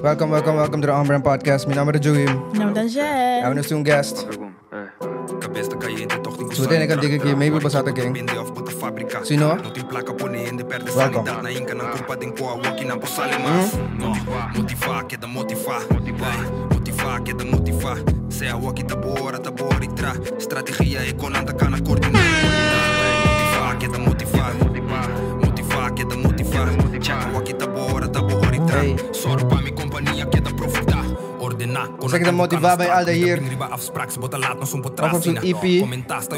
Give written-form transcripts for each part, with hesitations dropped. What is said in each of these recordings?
Welcome, welcome, welcome to the On Brand Podcast. Mi nomber ta Joey. Mi nomber ta Angel. Awe nos tin un guest. So tene kantika aki, maybe bo sa ta ken. Si no, welcome. Hey. Esaki ta motivá by Aldair of op su EP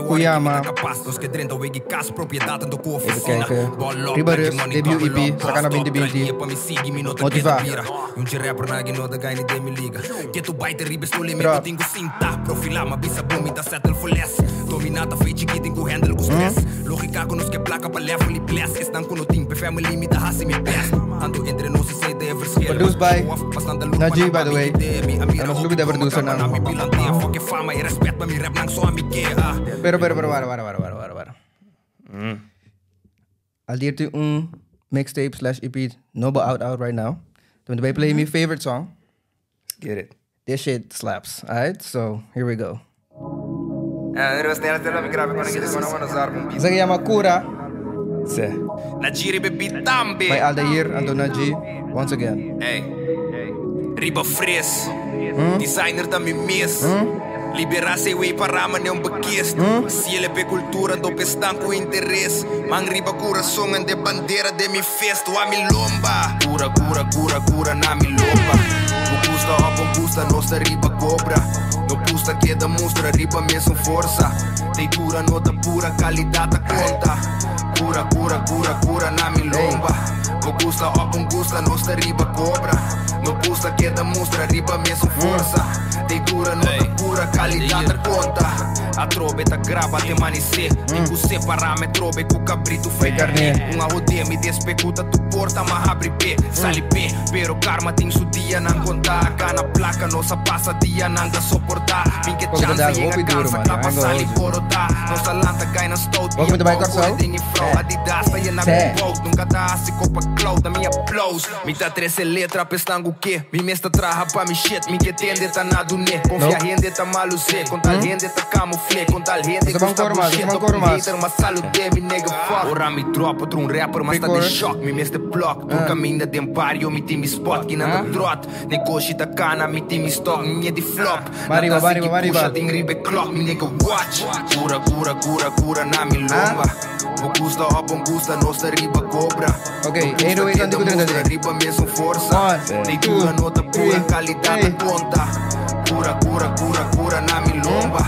ku yama Even kijken. Riba Rust debut EP saka na 2020. Motivá. Drop. Produced by Najee by the way. En nos lubida producer nan. Pero pero pero wara wara wara wara wara wara. Aldir tin un mixtape slash EP nobo out out right now. Toen wij play mi favorite song. Get it. This shit slaps. Alright, so here we go. Esaki yama Cura by Aldair anto Najee once again. Riba fres, designer ta mi mes. Libera se wey para mane un bekest. Ciele pe cultura do pestan ku interes. Man riba corazón en de bandera de mi fest. Wa mi lomba. Cura, cura, cura, cura na mi lomba. No gusta op un gusta, no sta riba cobra. No gusta queda mustra, riba mesmo força. Teitura nota pura, calidad ta conta. Cura, cura, cura, cura na mi lomba. No gusta op un gusta, no sta riba cobra. No gusta queda mustra, riba mesmo força. Teitura nota pura, calidad ta conta. A trobe ta graba te manise. Tem que separar me trobe com cabrito Oi, carne. Un ahode mi despecuta tu porta ma abri pe Sali pe, pero karma tin su dia nan conta Gana placa, nosa pasa dia nan ta soporta Min que Porque chance dá llega hopi duro, cansa, man. klapa I ain't gonna sali hold you. borota Nosa lanta cai na stout, Welcome to my Corsao. ding flow Adidas ta llena Sé. com boat, nunca ta asi copa cloud, da mi applause Mi ta trece letra pestango que Mi mesta traja pa mi shit, mi que tende ta na dune Confia Nope. gente ta maluze, con tal gente ta camufle Con tal gente Você vai gusta ancora mais, bullshit, você vai ancora op mais. hater, mas salude mi nigga fuck Ora mi drop, otro un rapper, mas ta de Pre-chorus. shock Mi meste block, tur caminda den barrio, mi team spot Kina Ah. da trot, negoshi ta cana, mi team stock Mi di flop, Mariba, Nata mariba, siki mariba. pusha, ting ribe clock, mi nigga watch Cura, cura, cura, cura na mi lomba Bo gusta op un gusta, no sta riba cobra Ok, No gusta 1, 2, queda 3, 3, mostra, 3. Riba mesmo força One, Leitura two, nota pura, three, calidad hey. ta conta Cura, cura, cura, cura na mi lomba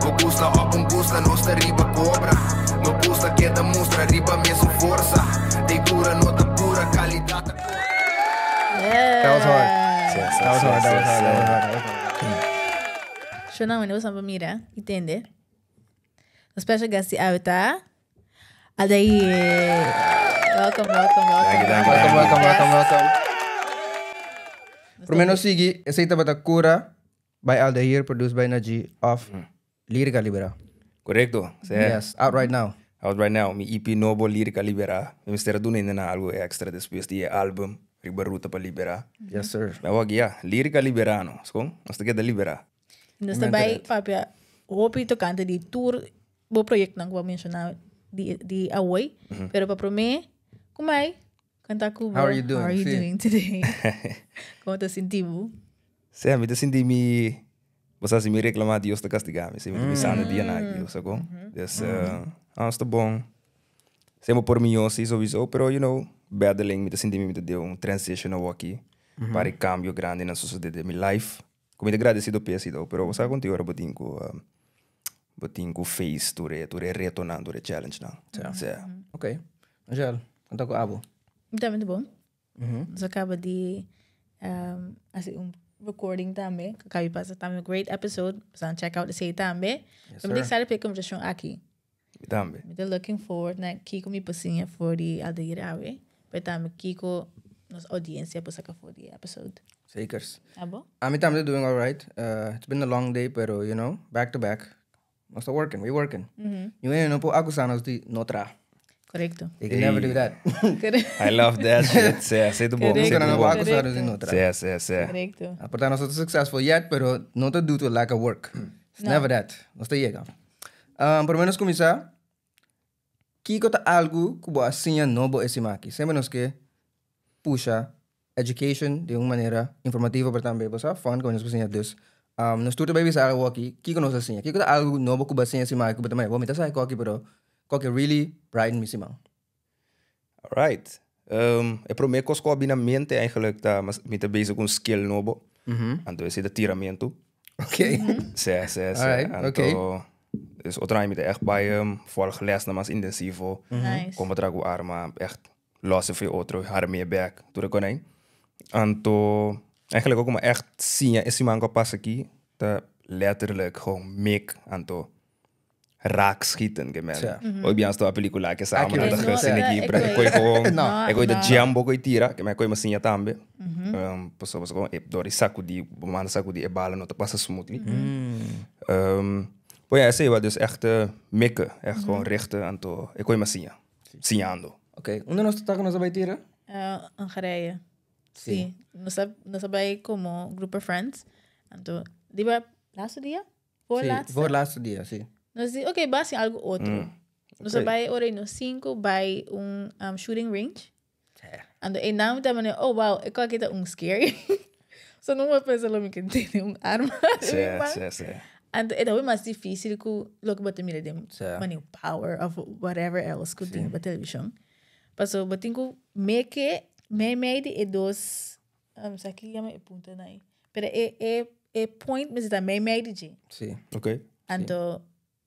No gusta op un gusta, no sta riba cobra No gusta queda mostra, riba mesmo força Leitura nota pura, calidad ta conta That was hard. Yes, That was hard, that was hard, that was hard, that was hard. Show na mano sa mira, entende? O special guest si Avita. Aldair. Welcome, welcome, welcome. Thank you, thank you, Welcome, welcome, welcome, welcome. Prome nos sigui, esey tabata Cura by Aldair, produced by Najee of Lirica Libera. Correcto. Sí. Yes, out right now. Out right now, mi EP nobo Lirica Libera. Mi mester a duna na algo extra despues di e album Riba Ruta pa Libera. Yes, sir. Mi a guia, Lirica Libera no. Skon? Nos ta keda libera. Nos ta bay papia hopi tocante di tour bo proyecto nan ku bo menciona di di away, pero pa prome kumai canta ku bo. How are you doing? How are you Sí. doing today? Como te sintibu? Sí, mi ta sinti mi Bo sa si mi reclama Dios ta castiga mi. Si mi ta bisa na dia na aki, sa kon? Dus, ah, sta bon. Semper por mi sí, sowieso, pero you know, battling, mi ta sinti mi ta den un transition awaki. Pa e cambio grandi na sucede den mi life. Cu mi ta agradecido p'e así though, pero bo sa contigo ora bo tin cu, bo tin cu face tur e, tur e retonan, tur e challengenan. Ja. Sí. Ok. Angel, conta cu abo. Mi ta bon. Nos a caba di um, haci un recording tambe. Cu acaba di pasa tambe un great episode. Boso check out esey tambe. Yes, Mi ta sir. excited pa e conversacion aki. Mi tambe. Mi ta looking forward na kico mi por siña for di Aldair awe. Pero tambe kico nos audiencia por saca for di e episode. Zekers. Abo? Ami tambe ta doing alright. It's been a long day, pero you know, back to back. Nos ta working, we working. Ñu hende no por acusa nos di no traha. Correcto. They can never do that. I love that shit. Sí, sí, tu bom. Correcto. Sí, Nunca tu no por bom. acusa nos di no traha. Sí, sí, sí. Correcto. Aporta nos ta successful yet, pero no ta due to lack of work. It's never that. Nos ta yega. Prome nos cuminsa, kico ta algo cu bo a siña nobo e siman aki? Semper nos ke pusha education di un manera informativo, pero tambe bo sa fun cu nos por siña. Dus, nos tur ta bay bisa algo aki, kico nos a siña? Kico ta algo nobo cu bo a siña e siman aki cu bo ta mira, bo mi ta sa e coki, pero coki really brighten mi siman? Alright. E prome cos cu a bini na mente eigenlijk ta, mas mi ta bezig cu un skill nobo. Anto esey ta tiramento. Sí, sí, sí. Alright, Anto, ok. dus otro aña mi ta echt bay volg lesnan mas intensivo. Nice. Con pa traha cu arma, echt los e otro, harm'e bek, tur e konai. Anto, eigenlijk ook como echt siña e siman cu a pasa aki, ta letterlijk gewoon mik, anto raak schieten, ke men. Hoy bian sto a pelicula ke sa Accurate. amana ta No, gezien no, aki, ik pero weet. e koi gewoon, No, e koi de no. jambo koi tira, ke men koi ma siña tambe. Paso paso gewoon, e door di sacudi, bo manda sacudi e bala no ta pasa smoothly. Pues ja, esey wa dus echt mikken, echt gewoon richten, anto e koi ma siña, siñando. Ok, unda nos ta cu nos a bay tira? Hongarije. Sí. Nos a bay como grupo friends. Anto, diba laatste dia? Voor Sí, laatste? Voor laatste dia, sí. Nos di, ok, ba sin algo otro. Nos a bay ora nos cinco bay un shooting range. Anto, e naam ta mane, oh wow, ik kan kita un scary. So no me pensa lo mi que tiene un arma. Sí, sí, sí. Anto, e ta mas difícil ku loke bo ta mira den mane power of whatever else ku tin pa television. Paso bo tin ku meke mei mei di e dos, sa ki yama e punto nai. Pero e e e point mester ta mei mei di dje. Anto,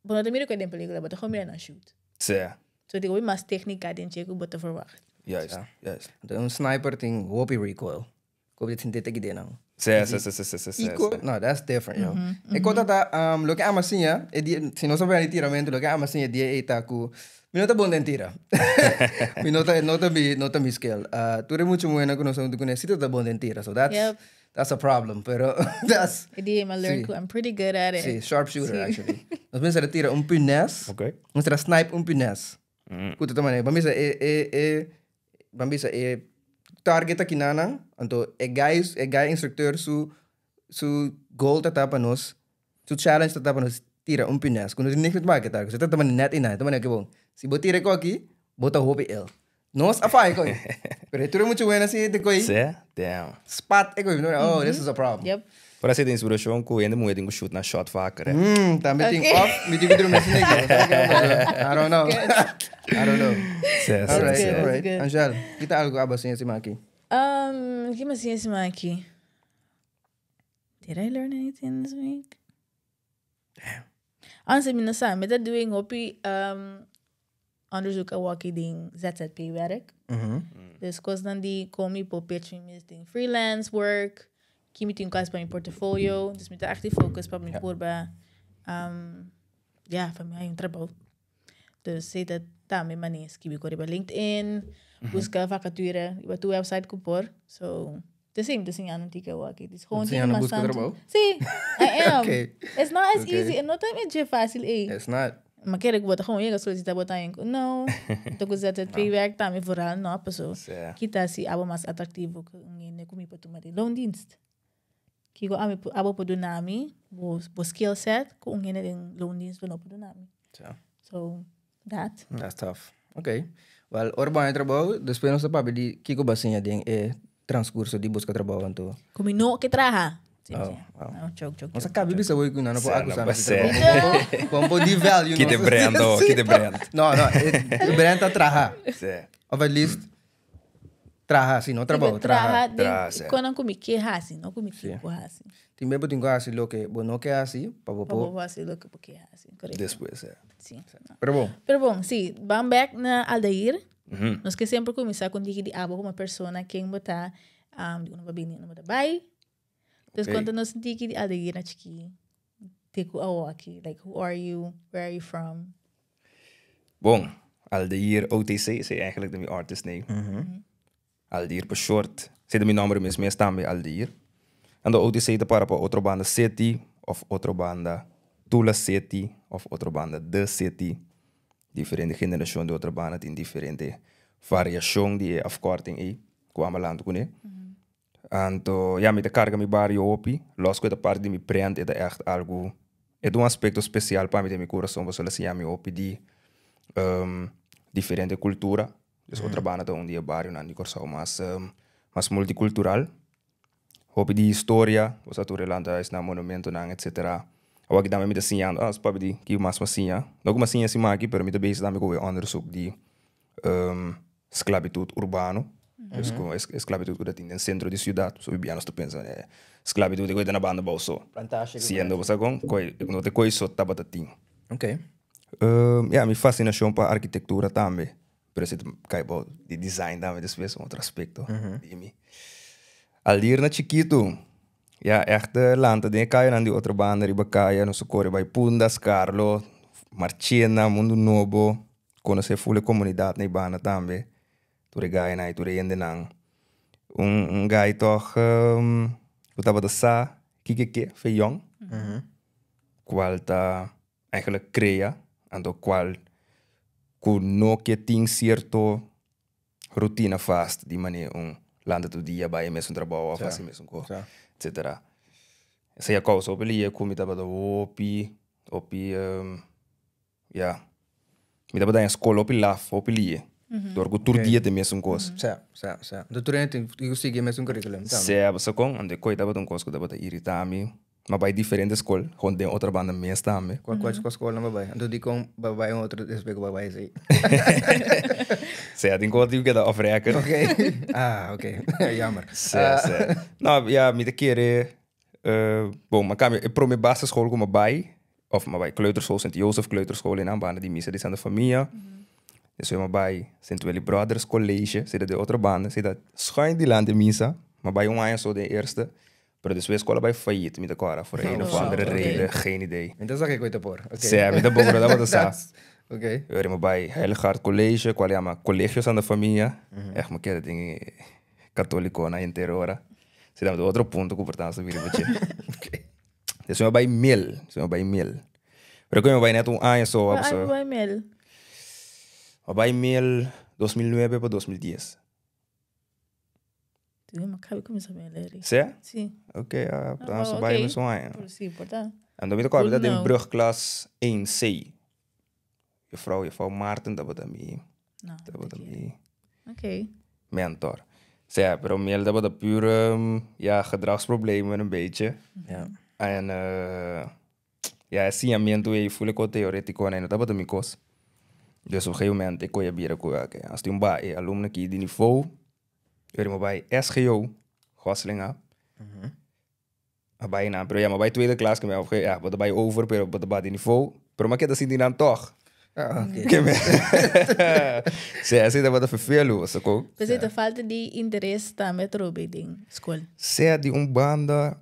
bo no ta mira ku e den pelicula, bo ta gewoon mira nan shoot. So tin hopi mas técnica den dje ku bo ta verwacht. Juist, juist. Anto un sniper tin hopi recoil. Ku bo ta sinti te kide nan. Sí, sí, sí, sí, sí, sí, sí, Ico, sí. no, that's different, yo. E kota ta, loke ama siña, e dia, si nos a bini tiramento, loke ama siña dia ei ta ku, mi no ta bon den tira. Mi no ta, no ta mi, no ta mi skill. Tur e mucha muhernan ku nos a huntu kuné si ta ta bon den tira, so that's, that's a problem, pero that's... E dia mi a learn Sí. ku I'm pretty good at it. Sí, sharpshooter, Sí. actually. Nos mester a tira un punes. Nos mester a snipe un punes. Ku ta manera, ban bisa e, e, e, ban bisa e target aki nanan, anto e guy, e guy instructeur su, su goal ta ta pa nos, su challenge ta ta pa nos tira un punes. Ku no tin niks mee te maken target. So ta ta manera net einan, ta manera ke bon. Si bo tira e koki, bo ta hopi el. Nos a fai koi. Pero e tura mucho buena si te koi. Sí? Damn. Spat e koi. Oh, this is a problem. Yep. Por así de inspiración ku hende mujer tin ku shoot na shot vaker, hè. Tambe tin Okay. off, mi tin ku drumi sin nigga. I don't know. I don't know. Sí, sí, All right, sí. all right. Good. Angel, kita algo aba sin encima aki. Ki mas sin encima aki? Did I learn anything this week? Damn. Honestly, mi no sa. Mi ta doing hopi onderzoek awaki den ZZP werk. Dus kosnan di kon mi por pitch mi mes den freelance work, ki mi tin kas pa mi portfolio. Dus mi ta echt di focus pa mi purba, ja, pa mi hay un trabou. Dus si ta tambe mane skibi ko riba LinkedIn, buska vacature riba tu website ku por. So, te sim, te siñando un tiki awaki. Dus gewoon Te siñando tiki mas buska tantu. trabou? Sí, I am. It's not as easy. E no ta dje fácil, ey. It's not. Ma kere ku bo ta gewoon yega solicita bo ta en no. Anto ku ZZP werk tambe vooral no, paso kita si abo mas atractivo ku un hende ku mi por tuma den loondienst. Kiko ami abo por duna mi bo bo skill set ku un hende den loondienst lo no por duna mi. So that. That's tough. Ok. Wel, ora bo haña trabou, despues nos ta papia di kiko bo a siña den e transcurso di buska trabou anto. Ku mi no ke traha. Sí, Oh, sí. wow. No, joke, joke, Nos a joke, kabi joke. bisa hoy ku nan no por Sa, akusá no nos puede trabou. ser. Bon por devalue Kite nos. brand, oh, Sí. kite brand. No, no, e brand ta traha. Sí. Of at least traha, si no trabou, Tipo, traha traha. den Traha, sí. konan ku mi ke hasi, no ku mi Sí. tin ku hasi. Tin bes bo tin ku hasi loke bo no ke hasi pa bo Pa bo por por hasi loke bo ke hasi, korekto. Despues, sí. Sí. Pero bon. Pero bon, sí, ban bek na Aldair. Nos ke semper kuminsá ku un tiki di abo komo persona, ken bo ta, di unda bo a bini, unda bo ta bai. Dus konta nos un tiki di Aldeir na chikí te ku awoki. Like, who are you? Where are you from? Bon, Aldeir OTC esei eigenlijk ta mi artist name. Aldeir pa short. Esei ta mi nomber mes mes tambe, Aldeir. Anto OTC ta para pa Otrobanda City of Otrobanda Tula City of Otrobanda The City. Diferente generashon di Otrobanda tin diferente variashon di e afkorting ei ku amba lantu kuné. Anto ya mi ta karga mi bario hopi, los ku e ta parti di mi brand e ta ègt algu, e ta un aspekto spesial pa mi den mi kurason pasobra el a siña mi hopi di diferente kultura. Dus Otrabanda ta un di e barionan di Kòrsou mas mas multikultural. Hopi di historia, bo sa tur e lanta esnan monumentonan etcetera. Awor aki tambe mi ta siñando, ah papia di ki mas mi a siña, no ku mi a siña esei aki pero mi ta bezig tambe ku e onderzoek di sklabitut urbano, dus ku e sklabitut ku ta tin den sentro di siudat, so bibianos ta pensa sklabitut e ku ta na banda abou so, siendo bo sa kon no ta e koi so tabata tin. Ya mi fasinashon pa arkitektura tambe. Pero si ta kai bou di design tambe despues un otro aspecto di mi. Al ir na chikitu, ya echt lanta den e kayanan di otro banda riba kaya, nos a kore bai Punda, Skarlo, Marchena, Mundu Nobo, konosé ful e komunidat na e banda tambe, tur e gainan i tur e hendenan. Un un gai tòg ku tabata sa kiko e ke fe yòn, kual ta eigenlijk krea, anto kual ku no ke tin sierto rutina vast di manera un lanta tur dia bai e mesun trabou of hasi e mesun kos, etcetera. Esei a kousa hopi lia ku mi tabata hopi, hopi, ya, mi tabata den skol hopi laf, hopi lia, dor ku tur dia ta e mesun kos. Sa, sa, sa. Anto tur hende tin ku sigui e mesun curriculum tambe. Sa, bo sa kon? Anto e koi tabata un kos ku tabata irita mi. M'a bai diferente skol, gewoon den Otrabanda mes tambe. Kua kua kua skolnan bo bai? Anto dikon bo bai un otro despues ku bo bai esei? Sea, tin kos tin ku keda off record. Ok. Ah, ok. Jammer. Sea, sea. No, ya, mi ta kere, bon, m'a kambia e prome basisschool ku m'a bai, of m'a bai kleuterschool, Sint Jozef kleuterschool einan banda di misa di Santa Famia. Despues m'a bai Sint Willy Brothers College, esei ta den Otrabanda, esei ta schuin dilanti misa. M'a bai un aña so den eerste. Pero despues escola bai failliet, mi ta cora, voor een of andere reden, geen idee. Mi ta sa ke koe ta por. Ok. Sea, mi tampoco no tabata sa. Ok. Ora mi bai Heilig Hart College, cual yama Colegio Santa Famia. Echt mi keda den e catoliconan henter ora. Si tabata otro punto cu por ta nos ta bira pa dje. Ok. Despues mi bai Mil, despues mi bai Mil. Pero cu mi bai net un aña so, Cua aña bo bai Mil? Mi bai Mil 2009 pa 2010. Tudo me cabe começar a ler. Sí? Sí. Ok, ah, dan oh, okay. bij zo'n aña. Sí, porta. En dan weet ik al, dat in brugklas 1C. Juffrouw, juffrouw Maarten, dat was mi. No, dat was mi. Oké. Mentor. Sí, pero meer dat was puur um, ja, gedragsproblemen een beetje. Ja. En uh, ja, e siñamentu ei ful e ko teorétiko en no tabata mi kos. Dus op een gegeven moment ik kon je bira ku oké, as tin un ba e alumno aki di nivo, yo mi bai SGO, Goslinga. A bai nan, pero ja, mi bai tweede klas, ke mi op ja, bo ta bai over, pero bo ta ba di nivo, pero mi a keda sinti nan tòg. Ah, oké. Ke mi Sí, esei tabata vervelu, bo sa kon. P'esei ta falta di interes tambe atrobe den skol. Sea di un banda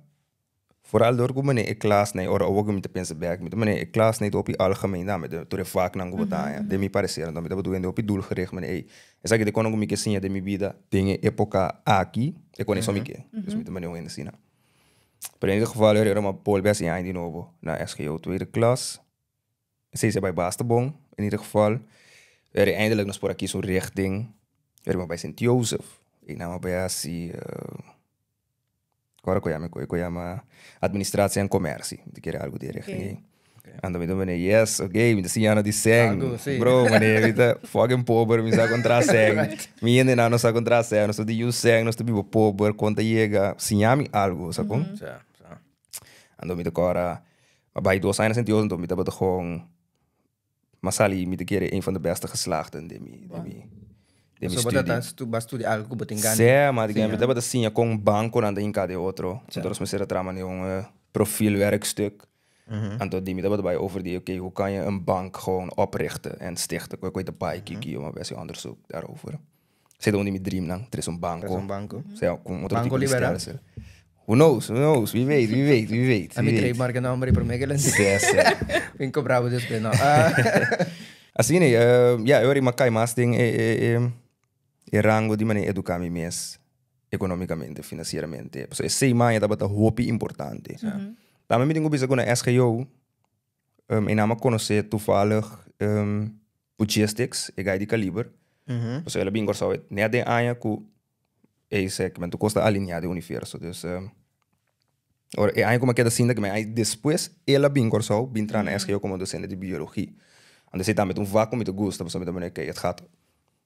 Vooral door ku manera e klasnan, ora awor ku mi ta pensa bek, mi ta manera e klasnan ta hopi algemeen tambe, tur e vaknan ku bo ta haña, den mi parecer anto mi tabata wende hopi doelgericht, manera ey, esaki ta e kono ku mi ke siña den mi bida den e epoka aki, e kono esaki mi ke, dus mi ta manera un hende asina. Pero en ieder geval ora mi a bolbe hasi aña di nobo na SGO tweede klas, esei si a bai basta bon, en ieder geval, ora eindelijk nos por a kis un richting, ora mi a bai Sint Jozef, einan mi a bai hasi. Ora ku yama ku yama administratie en commercie. Mi ta kere algu di e richting ei. Anto mi ta mane yes, ok, mi ta siña di sèn. Bro, mane mi ta fucking pober, mi sa kontra sèn. Mi hendenan no sa kontra sèn, nos ta di yu sèn, nos ta biba pober, kon ta yega? Siña mi algu, sa kon? Anto mi ta kòrda, a bai dos aña na Sint Jozef, anto mi tabata gewoon M'a sali mi ta kere een van de beste geslaagden den mi, den mi, den mi So bo ta studie. ta stu, bo a studia algo ku bo tin gana. Sè, ma Siña. mi tabata siña kon bankonan ta hinká den otro. Entonces mi ser a traha manera un profielwerkstuk. Anto di mi tabata bai over di, oké, hoe kan je een bank gewoon oprichten en stichten? Ik weet de bai, kiki, maar best onderzoek daarover. Esei ta un di mi dreamnan, tres un banco. Tres un banco. Sea, con otro Banco tipo di Libera. stelsel. Who knows, who knows, wie weet, wie weet, wie weet. A mi wie weet. trademark e nomber ei promé ke Sí, sí. Bin cobra bo despues, no. Ah. Asina, eh, ja, eu ma kai mas den e, e, e, e rango di manera educa mi mes economicamente, financieramente. So, esei maña tabata hopi importante. Tambe mi tin ku bisa ku na SGO, e nan a konosé toevallig Puchistics, e guy di Kaliber. Pasobra el a bin Kòrsou net den aña ku e segmento kos ta alineá den universo. Dus ora e aña ku mi a keda sinta ku mi ai despues el a bin Kòrsou bin traha na SGO komo dosente di biologia. Anto esei tambe ta un vak ku mi ta gusta pasobra mi ta mira oké het gaat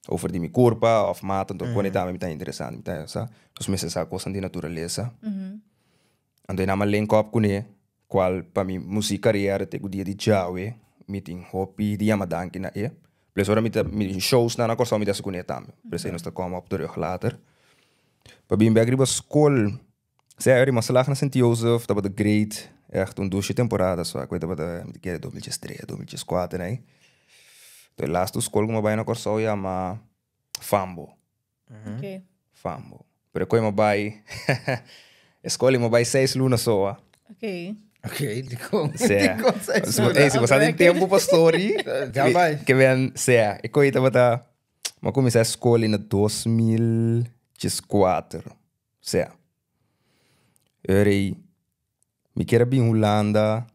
over di mi kurpa òf mata anto kone tambe mi ta interesante mi ta sa nos mester sa kosnan di naturalesa. Anto e nan a link up kuné Cual pa mi music carriera te cu dia di djawe mi tin hopi di yama danki na e. Plus ora mi ta mi shows nan na Corsou mi ta haci cune tambe. Pero esey nos ta come op terug later. Pa bin bek riba scol, sea eri mas slag na Sint Joseph tabata great. Echt un dushi temporada so. Cu e tabata mi ta kere 2003, 2004 ney. E laatste scol cu mi a bay na Corsou yama Fambo. Ok. Fambo. Pero koe mo bai escola mo bai seis luna soa. Ok. Ok, dikon? Sea. Dikon seis luna? Ey, si bo sa tin tempo pa story. Ja bai. Ke ben, sea, e koe tabata, mo a kuminsá escola na 2004. Sea. Ora mi kier a bin Hulanda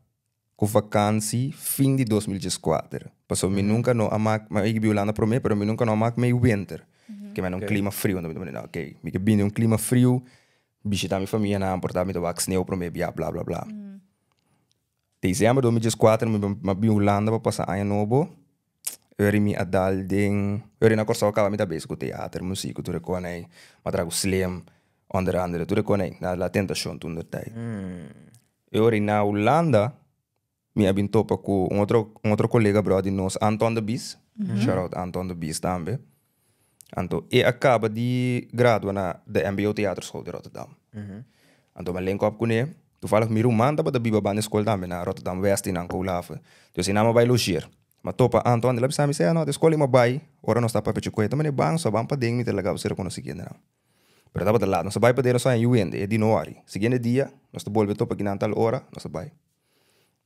ku vakansi fin di 2014. Pasobra mi nunka no a mak, mi a biba Hulanda promé, pero mi nunka no a mak mei winter. Ke mi a na un klima friu, anto mi ta manda, ok, mi ke bini un klima friu, bishita mi famianan, por ta mi ta wak sneu promé bia, bla bla bla. December 2014 mi a bin Hulanda pa pasa aña nobo, eri mi a dal den, eri na Kòrsou kaba mi ta bezig ku teater, muziek, ku tur e kos ei, mi a traha ku Slim, onder andere, tur e kos ei, na La Tentacion tur der tijd. E ora na Hulanda mi a bin topa ku un otro un otro kolega bro di nos, Anton de Bies. Shout out Anton de Bies tambe. Anto e a kaba di gradua na de mbo Theaterschool di Rotterdam. Anto mi a link op kuné. Toevallig mi ruman tabata biba banda e skol tambe na Rotterdam West i nan Koolhaven. Dus einan mi a bai logeer. Mi a topa Anton, el a bisa mi, sea no, de skol i mi a bai ora nos ta papia chukwe. Ta mane ban so, ban paden mi ta laga bo ser konosí kiendenan. Pero tabata laat. Nos a bai paden, nos a haña yu hende. E di no wòri. Siguiente dia, nos ta bolbe topa kinan tal ora, nos a bai.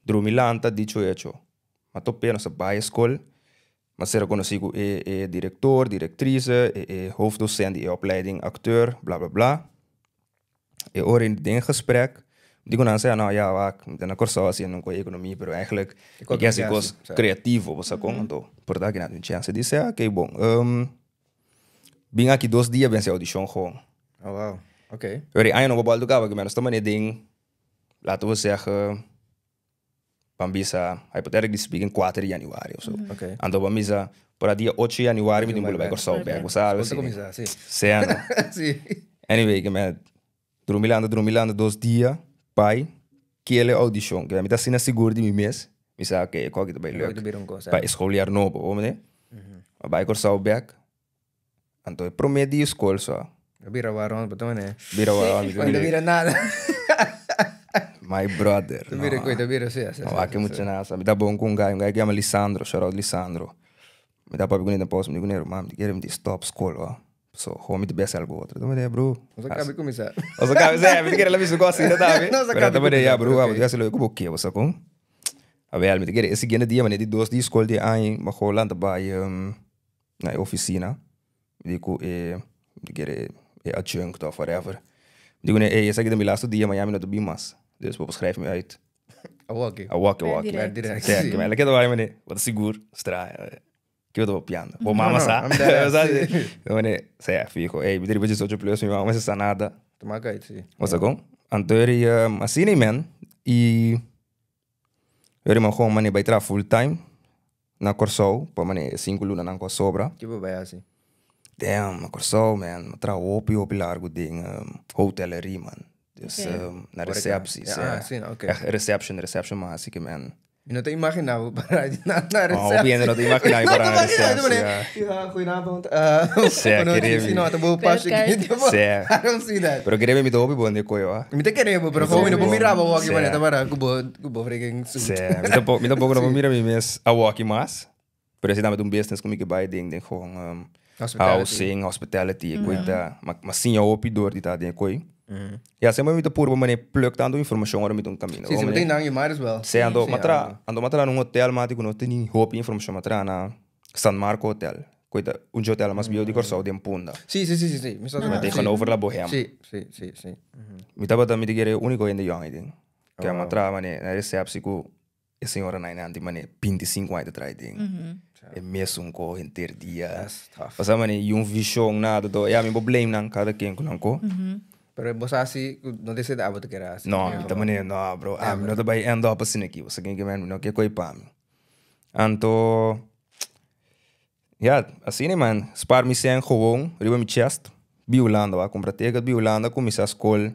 Drumi lanta, dicho hecho. M'a top'é, nos a bai e skol. M'a sera konosí ku e e direktor, direktrise, e e hoofddocent di e opleiding acteur, bla bla bla. E ora den gesprek, mi di ku nan sey, no ya wak, mi ta na Kòrsou hasiendo un kos di ekonomia, pero eigenlijk mi ke hasi kos kreativo, bo sa kon? Anto por ta ki nan tin un chènse di sey, oké bon. Bin aki dos dia bin hasi audishon gewoon. Oh wow, oké. Pero e aña no bo bolto kaba ke nos ta mane den, laten we zeggen, ban bisa, hypothetically speaking, kuater di januari of so. Oké. Anto ban bisa, por a dia ocho januari mi tin bula bai Kòrsou bèk, bo sa algo Skol ta asina. kuminsá, si. Sea no. Si. Anyway, ke me drumi lanta, drumi lanta dos dia, bai, kele audishon. Ke mi ta asina sigur di mi mes, mi sa oké, e kòki ta bai E kòki luk. ta bira un kos, Pa e skoliar nobo, bo mende? A bai Kòrsou bèk, anto e promé dia skol so. A bira waròn, bo ta mende? Bira waròn, mi ta No mende. bira nada. My brother, Ta bira no. koi, ta bira, si, si, No wak e mucha nasa. Mi ta bon ku un guy, un guy ku yama Lisandro, shout out Lisandro. Mi ta papia kuné den pausa, mi di kuné, ruman, mi ta kere mi di stòp skol, wou. So, gewoon mi ta bes algo otro. Ta mende, bro. Nos a caba di cuminsa. Nos a caba, sí, mi ta kere la misu cos asina tambe. Nos a Pero caba ta di mende, ya, cuminsa, bro, ok. abo ta hasi loke ku bo ke, bo sa kon. Awel, mi ta kere e siguiente dia, mane di dos di skol di aña, mi a gewoon lanta bai na e oficina. Mi di ku e, mi ta kere e adjunct of whatever. Mi di kuné, ey, esaki ta mi laatste dia, mañana mi no ta bin mas. Dus bo por schrijf mi uit. Awaki. Awaki, awaki. Direct. Direct. Sí, ke mi a keda bai, mane, bo ta sigur, stra. Kiko ta papiando? Bo mama No, no, sa. I'm dead ass, Sa sí. Mane, sea, fijo. Ey, mi ta riba 18 plus, mi mama sa nada. Tuma kait, sí. Bo sa kon? Anto eri, asina man. I eri man gewoon mane bai traha full time na Kòrsou pa mane e sinku lunanan ku a sobra. Ki bo bai hasi? Damn, na Kòrsou man, mi a traha hopi hopi largu den hotelerie man. Dus Oké. na Horeca. receptie, Ja, sea. ah, sí, oké. Echt reception, reception man hasi ke man. Mi no ta imaginá bo para na Oh, hopi hende no ta imaginá mi para na receptie, ja. Ja, goedenavond. Uh, kere mi. No, ta bo Credit pasje. card. Sê. I don't see that. Pero kere mi ta hopi bon de koyo, ah. Mi ta kere bo, pero gewoon mi no por mira bo aki manera ta para ku bo freaking suit. Sê, mi tampoco no por mira mi mes awaki mas. Pero esei tambe ta un business ku mi ke bai den den gewoon Hospitality. housing, hospitality, e koi ta. Ma ma siña hopi dor di ta den e koi. Ya semper mi ta purba manera pluk tantu informashon ora mi ta un kaminda. Sí, si bo tin nan, you might as well. Sí, anto Sí, m'a tra, anto m'a tra na un hotel mati ku no teni hopi informashon, m'a tra na San Marco Hotel, ku ta un dje hotel mas bieu di Kòrsou den Punda. Sí, sí, sí, sí, sí. Mi sa Mi tegenover La Bohème. Sí, sí, sí, sí. Mi tabata mi ta kere e úniko hende yòn ei den. Ke m'a tra manera na resèpsi ku E señora na inanti mane 25 aña ta traha den e mesun ko henter dia. That's tough. Pasá mane y un vision nada to. Ya mi bo blame nan kada ken ku nan ko. Pero bo sa si ku no ta esei abo ta kere hasi. No, mi ta mane no bro, ami no ta bai end up asina aki. Bo sa ken ke mi no ke koi pa mi. Anto ya asina man, spaar mi sèn gewoon riba mi chest bi Hulanda wak kumpra ticket bi Hulanda kuminsá skol.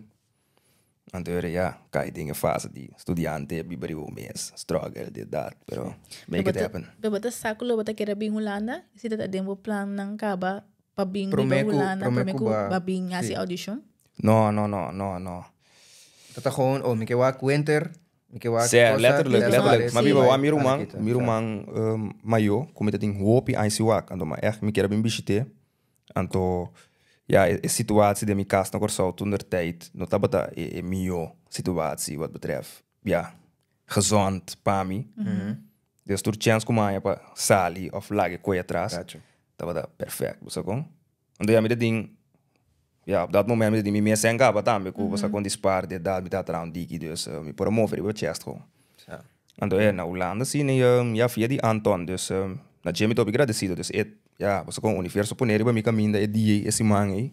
Anto era ya kai den e fase di studiante, biba riba bo mes, struggle, dit dat, pero make it happen. Pero bo ta sa ku lo bo ta kere bin Hulanda? Si ta den bo plannan kaba pa bin biba Prome ku, Hulanda prome prome ku ku ba, ba bin hasi si. audishon? No, no, no, no, no. Ta ta gewoon, oh, mi ke wak winter, mi ke wak Sè, cosa, letterlijk, that's letterlijk. about it. Ma biba wak mi Bai, ruman, kita, mi sa. ruman mayo, ku mi ta tin hopi aña si wak, anto ma ègt mi kier a bin bishit'é. Anto, ja, e situatie den mi kas na Kòrsou toentertijd no tabata e mihó situatie wat betreft, ja, gezond pa mi. Dus tur chèns ku mi haña pa sali òf laga e koe atras tabata perfèkt, bo sa kon? Anto ya mi ta tin, ja, op dat moment mi ta tin mi mes sèn kaba tambe ku bo sa kon di spar di edat mi ta traha un diki, dus mi por a move riba chèst kon. Anto e na Hulanda si ne ya via di Anton dus na dje mi ta hopi gradesido dus e ya boso kon universo pone riba mi kaminda e dia ei e siman ei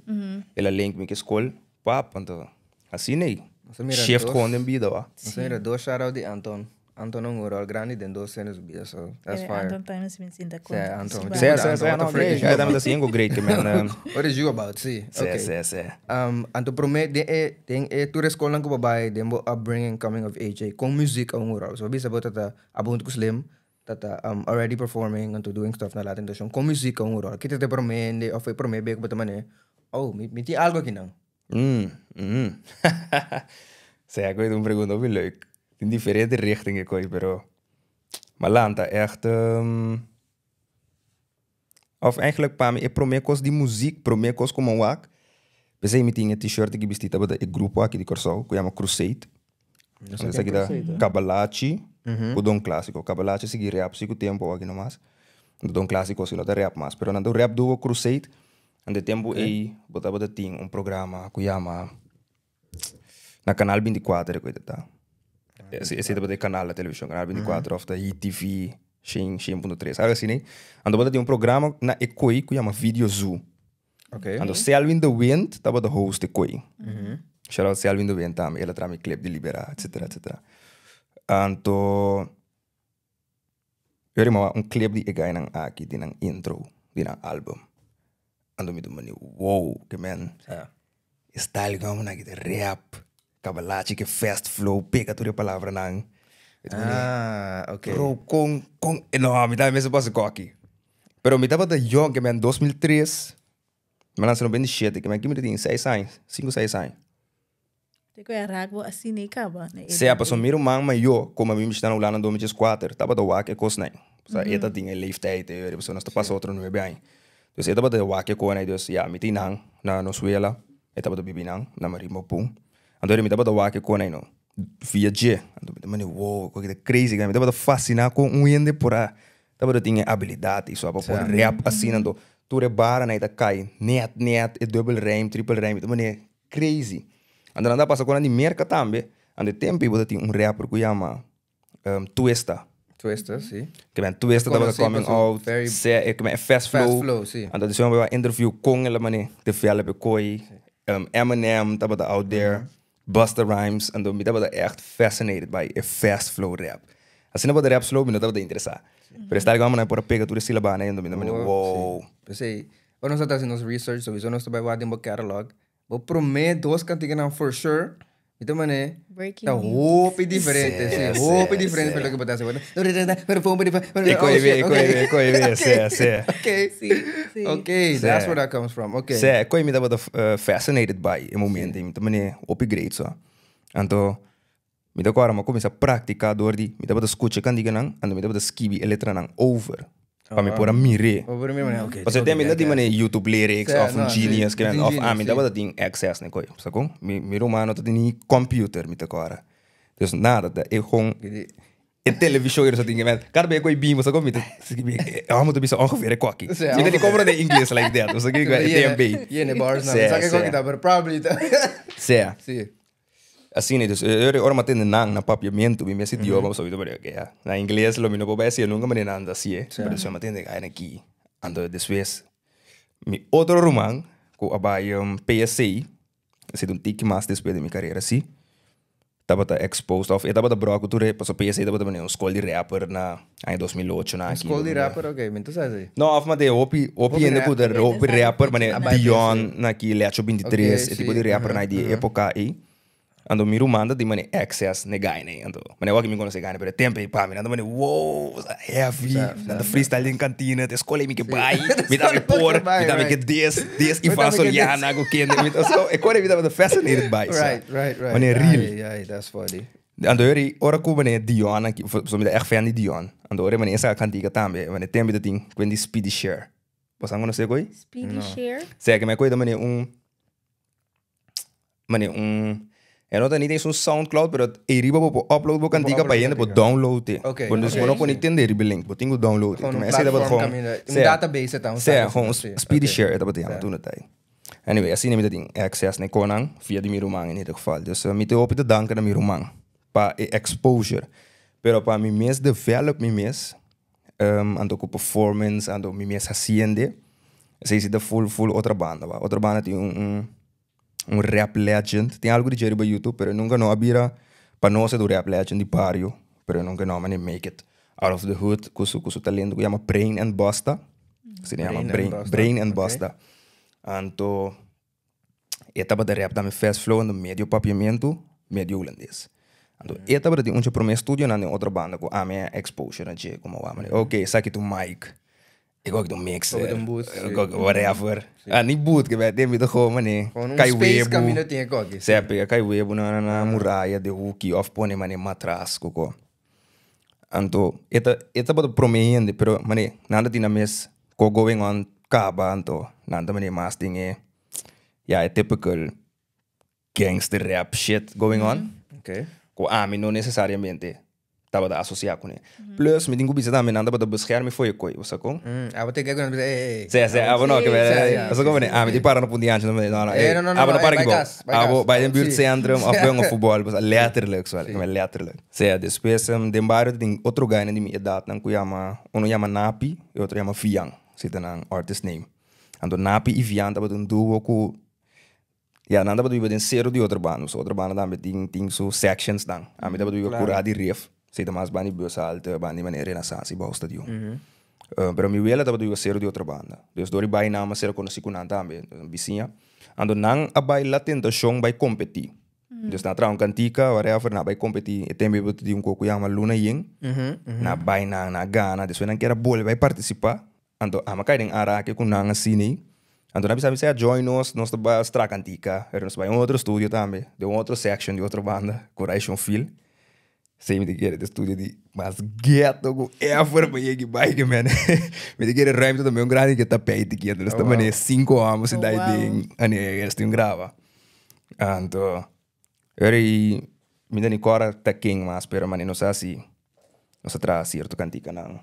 el a link mi ke skol pap anto asina ei shift kon den bida wa. Nos a mira dos shout out di Anton Anton a un rol grandi den dos sene su bida so that's fire. Anton tambe si bin sinta Sè konta. Anton. Sè sè sè no great e tambe ta singo great ke men. What is you about si Sè sè sè. Anto prome den e den e tur e skolnan ku bo bai den bo upbringing coming of age ei kon muziek a un rol? So bo bisa bo ta ta abo huntu ku Slim ta ta already performing anto doing stuff na Latin Station kon muziek a un rol? Ki ta ta e prome hende of e prome bek ku bo ta manera oh mi tin algu akinan. Sè a koe ta un pregunta hopi leuk. Tin diferente richting e koe pero malanta echt. Of eigenlijk pa mi e prome kos di muziek, prome kos ku mi a wak, p'esei mi tin e t-shirt aki bisti tabata e grupo aki di Kòrsou ku yama Crusade. Esaki ta Kabalachi ku Don Klasiko. Kabalachi a sigui rap si ku tempu awor aki nomas. Don Klasiko si no ta rap mas, pero nan ta un rap duo Crusade. Anto e tempu ei bo tabata tin un programa ku yama Na Canal 24 e koe ta. Esei tabata e kanal na televishon, Canal 24 òf ta ITV shen, shen punto tres, algo asina. Anto bo ta tin un programa na e koe ku yama Video Zoo. Anto Selwyn de Wind tabata host e koe. Shout out Selwyn de Wind tambe, el a traha mi clip di Libera, etcetera, etcetera. Anto yo rimaba un clip di e gainan aki di nan intro di nan album. Anto mi ta mandi, wow, ke men e style ku nan aki ta rap, kabalachi ke fast flow, pega tur e palabranan. Mi ta mandi, bro, kon, kon, no, mi tambe mester pasa koki. Pero mi tabata yong, ke men 2003, mi a lansa 97, ke men aki mi ta tin seis aña, sinku, seis aña. Te ku e raak bo asina i kaba na e Sea, pasobra mi ruman mayor, komo mi mishita na Hulanda na 2004, tabata wak e kosnan. Pasobra e ta tin e leeftijd e ora, pasobra nos ta pasa otro nuebe aña. Dus e tabata wak e konan, dus ya, mi tin nan na nos wela, e tabata bibi nan, na Marimba Pun. Anto mi tabata wak e konan no, via dje. Anto mi ta manda, wow, koki ta crazy. Mi tabata fasina kon un hende por a tabata tin e abilidat i so pa por rap asina. Anto tur e baranan ta kai net net, e dubbel rijm, triple rijm, mi ta manda Crazy. Anto nan ta pasa ku nan di Merka tambe. Anto e tempu ei bo ta tin un rapper ku yama Twista. Twista, si. Ke men Twista tabata Konosí coming pa su out. very Se, e ke men e fast fast flow. flow, si. Anto di bo a interview kon el a mane develop e koi. Eminem tabata out there. Busta Rhymes. Anto mi tabata echt fascinated by e fast flow rap. Asina bo ta rap slow mi no tabata interesa. Pero e style ku nan por a pega tur e silabanan ei anto mi ta mane Oh, si. wow. P'esei, ora nos ta hasi nos research, sowieso nos ta bai wak den bo catalog. Bo promé dos kantikanan for sure. Mi ta mane, Breaking ta news. hopi diferente, Sí, sí, hopi sí, diferente sí. pa loke bo ta hasi. E Oh, koi shit, be, e koi okay. be, e koi be, sí, sí. Okay. Sí, sí. Okay, Sí. that's where that comes from. Okay. Sí, koi mi tabata fascinated by e momento. Mi ta mane hopi great so. Anto mi ta kora mi a kuminsá praktiká dor di mi tabata skucha e kantikanan, anto mi tabata skibi e letranan over pa mi por a mir'é. Pa por a mira, okay. Pasobra te mi no tin mane YouTube lyrics Sí, of un no, sí. Genius No tin of Genius, ami sí. tabata tin access na e koi, sa kon? Mi mi ruman no ta tin ni computer mi ta kora. Dus nada, ta e gewoon e televishon nos a tin ke kada bes ku e bimos sa kon mi ta skibi e hòmber ta bisa ongeveer e koki. Sí, Mi ta di kompra den ingles like that, sa kiko e TMB. Yene bars nan. Sí, Sa ke sí. koki ta, pero probably ta. Sí. Sí. Asina, dus e ora mi a tende nan na papiamentu, mi mes idioma, pasobra mi ta mira, oke, ya, na ingles lo mi no por bai hacié nunka manera nan ta hacié, pero despues mi a tende ai aki. Anto despues mi otro ruman ku a bai PSC, esei ta un tiki mas despues di mi karera si, tabata exposed of e tabata brò ku tur e, pasobra PSC tabata manera un skol di rapper na aña 2008 na Un aki. skol di rapper, oke, mi no sa esei. No, of mate hopi, hopi Hopi hende ku ta rapper. hopi rapper, manera A bai Dion na ki Lecho 23, Oké, e tipo sí, di rapper aha, na di aha. epoca ei. Anto mi ruman ta tin manera access n'e guy nei. Anto manera wak mi konosé e guy nei, pero e tempo ei pa mi nan ta manera wow, sa heavy. Nan ta freestyle den kantina, ta e skol ei mi ke bai, mi ta mi por, mi ta mi ke des, des Ivan Soliana ku kende. Mi ta so, e kor ei mi tabata fascinated by sa. Right, right, right. Manera real. Ai, ai, that's funny. Anto ora ora ku manera Dion aki, pasobra mi ta ègt fan di Dion. Anto ora manera e saka kantika tambe, manera tempo ta tin kuen di Speedy Share. Bo sa konosé ku ei? Speedy Share? Sea ke mi a koe ta manera un. Mane un e no ta ni eens un Soundcloud, pero e riba bo por upload bo kantika pa hende por download e. Ok, Bo dus ok. bo no por ni tende riba e link, bo tin ku download e. Gewoon un Esei tabata platform gewoon kaminda, un Sea, database ta, un sea, database, gewoon un sí, speedy ok. share e tabata yama Sea. tur na tai. Anyway, asina mi ta tin access na e konan via di mi ruman in ieder geval. Dus mi ta hopi ta danka na mi ruman pa e exposure. Pero pa mi mes develop mi mes, anto ku performance, anto mi mes hasiende, esei si ta full full otra banda wak. Otra banda tin un un un rap legend. Tin algu di dje riba YouTube, pero e nunka no a bira pa nos e ta un rap legend di bario, pero e nunka no a mane make it out of the hood ku su ku su talento ku yama Brain and Busta. Asina yama Brain and Brain Busta, Brain and ok. Busta. Anto e tabata rap tambe fast flow, anto medio papiamentu, medio hulandes. Anto e tabata tin un dje prome studionan den otro banda ku ami a exposure na dje, komo wak mane ok esaki ta un mic. Ik wou un mixer. Ook een booth, Ik sí. wou whatever. Ah, niet boot, ik ben niet gewoon mané. Gewoon un Kai space webu. camino tin e koki. Sì, pega kai webu na na muraya de hoekie of pone mané matras koko. Anto, eta eta bota prome hende, pero mané, nanda tin na mes ko going on kaba anto, nanda mané mas tin e ja, e typical gangster rap shit going on. Okay. Ku ami no necesariamente tabata asocia kuné. Plus, mi tin ku bisa tambe nan tabata bescherm mi for e koi, bo sa kon? Abo te kek ku nan bisa, ey, ey. Sí, sí, abo no, ke Sí, ja, bo sa kon sí, ami tin para na punti ancho, no, no, Eh, no, no, no, abo no no, para ey, ki bai bo. kas, bai Abo kas. bai den Sí. buurtcentrum of bai un futbol, bo sa, letterlijk, so, letterlijk. Sí, despues den bario tin otro guynan di mi edatnan ku yama, uno yama Napi y otro yama Vian, si ta nan artist name. Anto Napi y Vian tabata un duo ku Ya, nan tabata biba den sero di otro banda. So otro banda tambe tin tin su sections nan. Ami tabata biba kura di Rif. Esei ta mas banda di bushalte, banda di manera Renaissance i bou stadion. Pero mi wela tabata biba sero di otro banda. Dus dor di bai nan a ser konosí ku nan tambe, bisiña. Anto nan a bai La Tentacion bai kompetí. Dus nan a traha un kantika, whatever, nan a bai kompetí. E tempu ei tin un koko yama Luna Yin. Nan a bai nan, nan a gana. Despues nan kier a bolbe bai partisipá. Anto ami a kai den aanraking ku nan asina ei. Anto nan a bisa mi sea join nos, nos ta bai stra kantika, pero nos ta bai un otro studio tambe, den un otro section di otro banda, ku Raishon Phil. Esei mi ta kere ta studio di mas ghetto ku ever pa yegi bai ke men. Mi ta kere ruimte tambe un grandi ke tapijt aki, anto nos ta mane sinku hombres sinta ei den, ane nos tin graba. Anto ora ei mi ta ni kòrda ta ken mas, pero mane nos a hasi, nos a traha sierto kantikanan.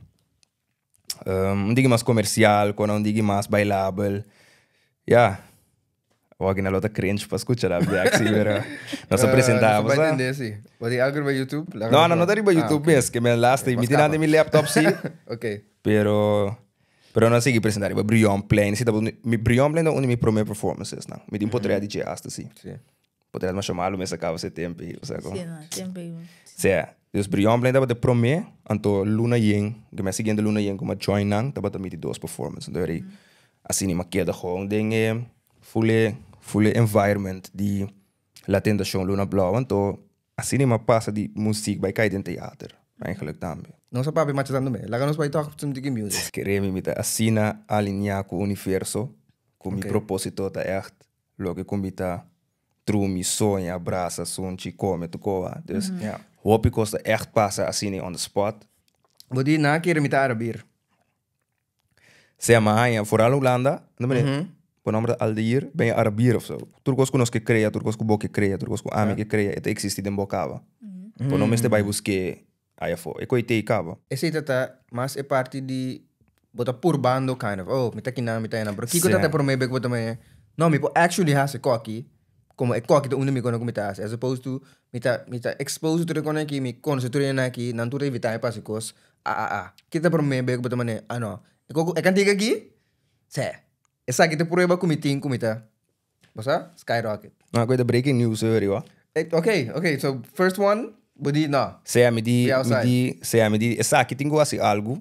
Un diki mas comercial, con un diki mas bailabel. Ya. Awor na lo ta cringe pa scucha dat bek, si, pero nos a presenta, Nos a bo sa. entende, si. Bo tin algo riba YouTube? Laga No, nos no, no ta riba Ah, YouTube ok. mes, ke men laatste, mi Mas tin nan capa. den mi laptop, si. Ok. Pero, pero nos a sigui presenta riba Brionplein. Si, tabata mi Brionplein ta un di mi prome performances nan. Mi tin potret di dje hasta, si. Si. Potret masha malo mes a caba se tempo ei, osea con. Si, no, tempo ei. Si, dus Brionplein tabata e prome, anto luna yen, ke mi a siguiente luna yen ku mi a join nan, tabata mi di dos performance. Anto eri asina mi a keda gewoon den e full e, full e environment di La Tentacion Luna Blauw anto asina mi a pasa di muziek bai kai den theater eigenlijk tambe. Nos a papia macha tantu me. Laga nos bai tok some tiki music. Kere mi mi ta asina alinea ku universo ku mi proposito ta echt loke ku mi ta drumi, soña, brasa, sunchi, kome, tur koa. Dus hopi kos ta echt pasa asina on the spot. Bo di nan a kere mi ta Arabir. Sea mi a haña foral Hulanda, no mene, bo nomber ta Aldair, ben je Arabier of zo. Tur kos ku nos ke krea, tur kos ku bo ke krea, tur kos ku ami ke krea, e ta existi den bo kaba. Bo no mester bai busk'é aya afó. E koe tei kaba. Esei ta ta mas e parti di bo ta purbando kind of, oh mi ta kinan, mi ta enan, pero kiko ta ta e promé bes ku bo ta mene, no mi por actually hasi koki, komo e koki ta unda mi kono ku mi ta hasi, as opposed to mi ta mi ta expose tur e kono aki, mi konosé tur e hende aki, nan tur ta invitá mi pa hasi kos, a a a. Kiko ta e promé bes ku bo ta mane, ah no, e koko e kantika aki, sè, esaki ta e prueba ku mi tin ku mi ta, bo sa, skyrocket. No, koe ta breaking news hoor, joh. Ok, ok, so first one, bo di no. Sea mi di, mi di, sea mi di, esaki tin ku hasi algu,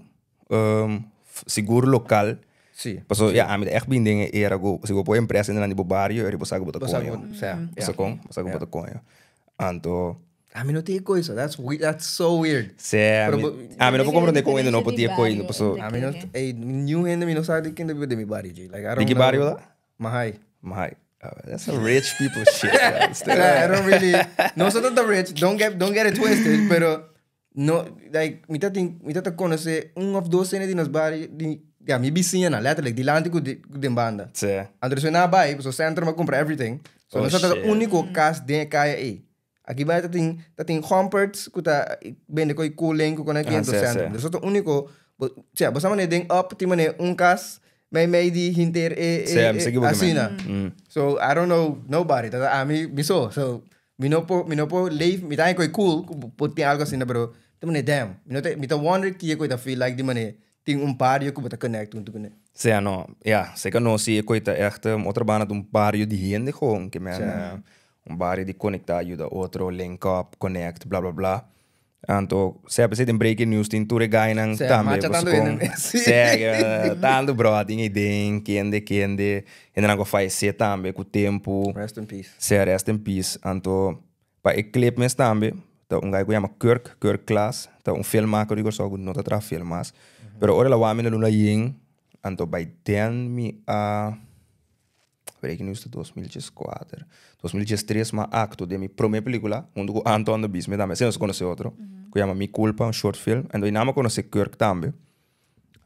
sigur lokal. Si. Paso, ya, ami ta ègt bin den e era ku si bo por empresa den nan di bo bario, eri bo sa ku bo ta koño. Bo sa kon? Bo sa ku bo ta koño. Anto. Ami no tin e koe so, that's weird, that's so weird. Sea, ami, ami no por komprende kon hende no por tin e koe, paso. Ami no, ey, niun hende mi no sa di ken ta biba den mi bario, Jay. Like, I don't Di ki know. bario ta? Mahai. Mahai. That's some rich people shit. I don't really. No so ta rich. Don't get it twisted, pero no like mi ta tin mi ta ta conoce un of dos hende di nos barrio di ya mi bisiñanan letterlijk dilanti cu di cu den banda. Sí. Anto despues nan a bai pasobra centro a cumpra everything. So Oh, nos ta ta shit. unico cas den e caya ey. Aki bai ta tin ta tin Gomperts cu ta bende coi cooling cu con aki Ah, en to sí, centro. sí. Dus ta unico bo sea bo sa mane den up tin mane un cas mei mei di hinter e Sí, e mi sa ki bo ke men. asina. So I don't know nobody ta ami mi so. So mi no por mi no por leef mi ta haña coi cool cu bo tin algo asina pero ta mane damn mi no ta mi ta wonder kiye cu e ta feel like di mane tin un bario cu bo ta connect hunto cune. Sea no, ya, seka nos si e coi ta echt otro banda ta un bario di hende gewoon ke men Un bario di conecta, yuda otro, link up, connect, bla bla bla. Anto, sea p'esei den breaking news tin tur e guynan Sea, tambe. macha Pasobra tantu kon- hende mes. Sí. Sea, tantu bro, tin ei den, kende, kende. Hendenan ku a fallecé tambe ku tempu. Rest in peace. Sea, rest in peace. Anto, pa e clip mes tambe, ta un guy ku yama Kirk, Kirk Klaas, ta un filmmaker di Kòrsou ku no ta traha film mas. Pero ora el a wak mi na luna yen, anto by then mi a. Breaking news ta 2014. 2013 m'a acto den mi prome pelicula hunto cu Anton de Bies. Mi tambe, asina nos a conoce otro. Cu yama Mi Culpa, un short film. Anto y nan m'a conoce Kirk tambe.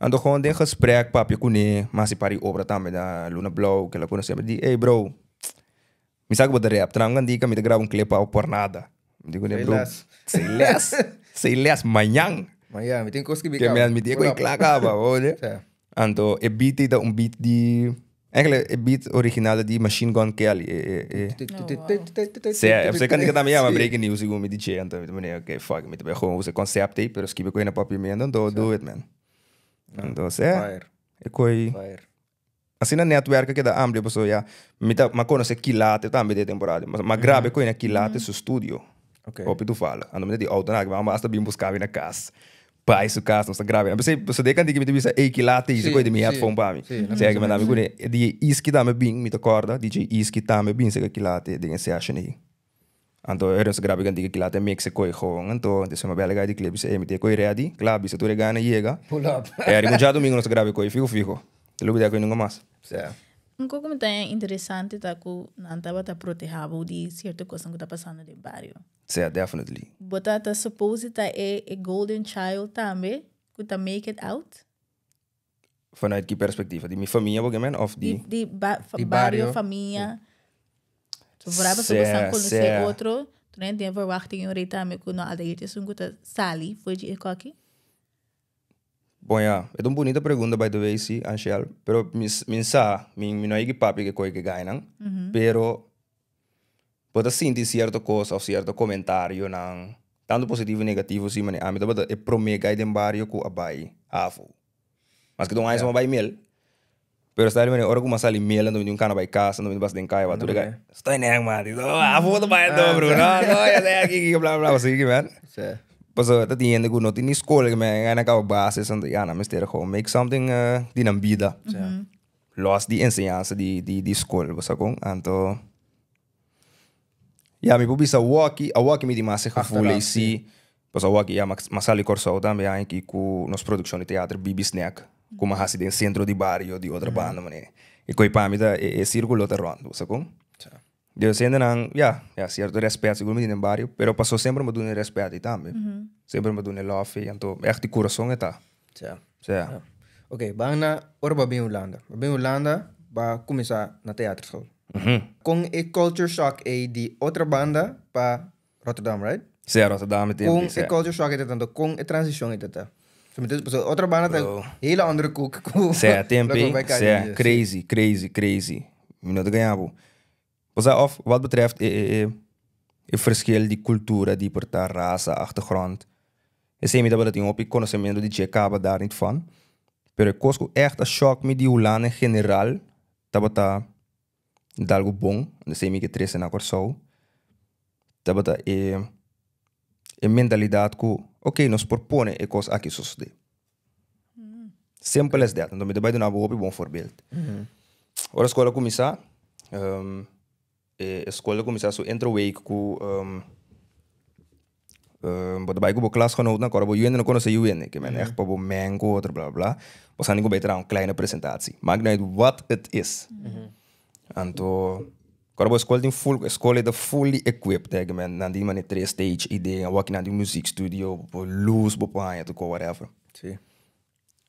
Anto gewoon den gesprek papia cune, m'a haci par di obra tambe na Luna Blauw, cu el a conoce. Mi di, ey bro, mi sa cu bo ta rap, traha un cantica, mi ta graba un clip pa bo por nada. Mi di cune, Say bro, less. say less, say less, mañan. Mañan, mi tin cos skibi Ke caba. mi tin cu cla caba, oye. Anto e beat ei ta un beat di Eigenlijk e beat original ta di Machine Gun Kelly. E, e, e. Sea, e kantika tambe yama Breaking News segun mi DJ. Anto mi ta mane, ok, fuck, mi ta bai gewoon usa e concept ei, pero skibi koe na papiamento, anto do it, man. Anto, sea, Fire. e koe Fire. Asina netwerk a keda amplio pasobra ya mi ta mi a konosé Kilate tambe den e temporada. Mi a graba e koe na Kilate su studio. Hopi toevallig. Anto mi ta di auto na aki, mi hasta bin buska mi na kas. Bai su kas, nos ta graba. Mi pensé, pasobra den e kanti mi ta bisa, ey Kilate hisa koe den mi headphone pa mi. Sega mi manda mi kuné. E DJ Iski tambe bin, mi ta kòrda, DJ Iski tambe bin sega Kilate den e session ei. Anto e nos a graba e kanti Kilate mix e koe gewoon. Anto despues mi a bèl e guy di clip bisa, ey mi tin e koe ready. Kla, bisa tur e gana yega. E riba un djadumingu nos a graba e koe fiho fiho. Te lubidá koe nunka mas. Un kos ku mi ta haña interesante ta ku nan tabata protehá bo di sierto kosnan ku ta pasando den bario. Sea, definitely. Bo ta ta suppose ta e e golden child tambe ku ta make it out? Vanuit ki perspectiva? Di mi famia bo ke men of di? Di di ba Di bario, bario. famia. So vooral pasobra Sea, bosan konosé sea. otro, tu no tin e verwachting ora tambe ku no alta irte esun ku ta sali for di e koki. Bon ya, e ta un bunita pregunta by the way si, Anshel, pero mi mi sa, mi mi no a yegi papia ke koe ke gainan, pero bo ta sinti sierto kos of sierto komentarionan, tanto positivo i negativo si, manera ami tabata e prome gai den bario ku a bai havo. Maske ta un aña a bai mel, pero sta di manera ora ku mi a sali mel anto mi tin un kana bai kas, anto mi ta basa den kaya wak tur e gai, Estoy nen man, di havo ta bai anto bro, no no ya sé aki bla bla, bo sigui man. Pasobra ta tin hende ku no tin ni skol ke men a kaba basis anto ya nan mester gewoon make something di nan bida. Los di enseñansa di di skol bo sa kon. Anto Ja, mi por bisa awoki, awoki mi tin mas e gevoel Achteraf, ei sí. Pasobra awoki ya m'a sali Kòrsou tambe aña-aki ku nos produkshon di teater Bibi Snack ku m'a hasi den sentro di bario di Otrabanda manera. E koi pa mi ta e e sírkulo ta rònt, bo sa kon? Dios hendenan, ya, ya sierto rèspèt sigur mi tin den bario, pero paso semper mi a duna e rèspèt ei tambe. Semper mi a duna e lòf ei, anto ègt di kurason e ta. Sa. Sa. Oké, ban na ora bo a bin Hulanda. Bo a bin Hulanda, bo a kuminsá na teaterschool. Kon e culture shock ei di Otrabanda pa Rotterdam, right? Sa, Rotterdam e tempu Kon ei, sa. e culture shock ei ta tanto? Kon e transishon ei ta ta? Pasobra Otrabanda ta Bro. hele andere koek ku Sa, tempu loke ei, bo bai sa, kai di. crazy, crazy, crazy. Mi no ta gaña bo. Osea, of wat betreft e e e e verschil di cultura di por ta rasa, achtergrond. Esei mi tabata tin hopi conocemento di dje caba daar niet van. Pero e cos cu echt a shock mi di Hulanda en general tabata ta algo bon, esei mi ke trece na Corsou, tabata e e mentalidad cu ok nos por pone e cos aki sosode. Simple as that. Anto mi ta bai duna bo hopi bon voorbeeld. Ora skol a kuminsá, e skol a kuminsá su intro week ku bo ta bai ku bo klasgenootnan, kòrda bo yuende no konosé yuende, ke men ègt pa bo meng ku otro bla bla bla. Bo sa ni ku bai traha un kleine presentatie. Maakt niet uit wat het is. Anto Kòrda bo e skol tin full, e skol ei ta fully equipped hè, men nan tin manera tres stage idea, wak nan tin muziek studio, bo por luz, bo por haña tur kos whatever. Sí.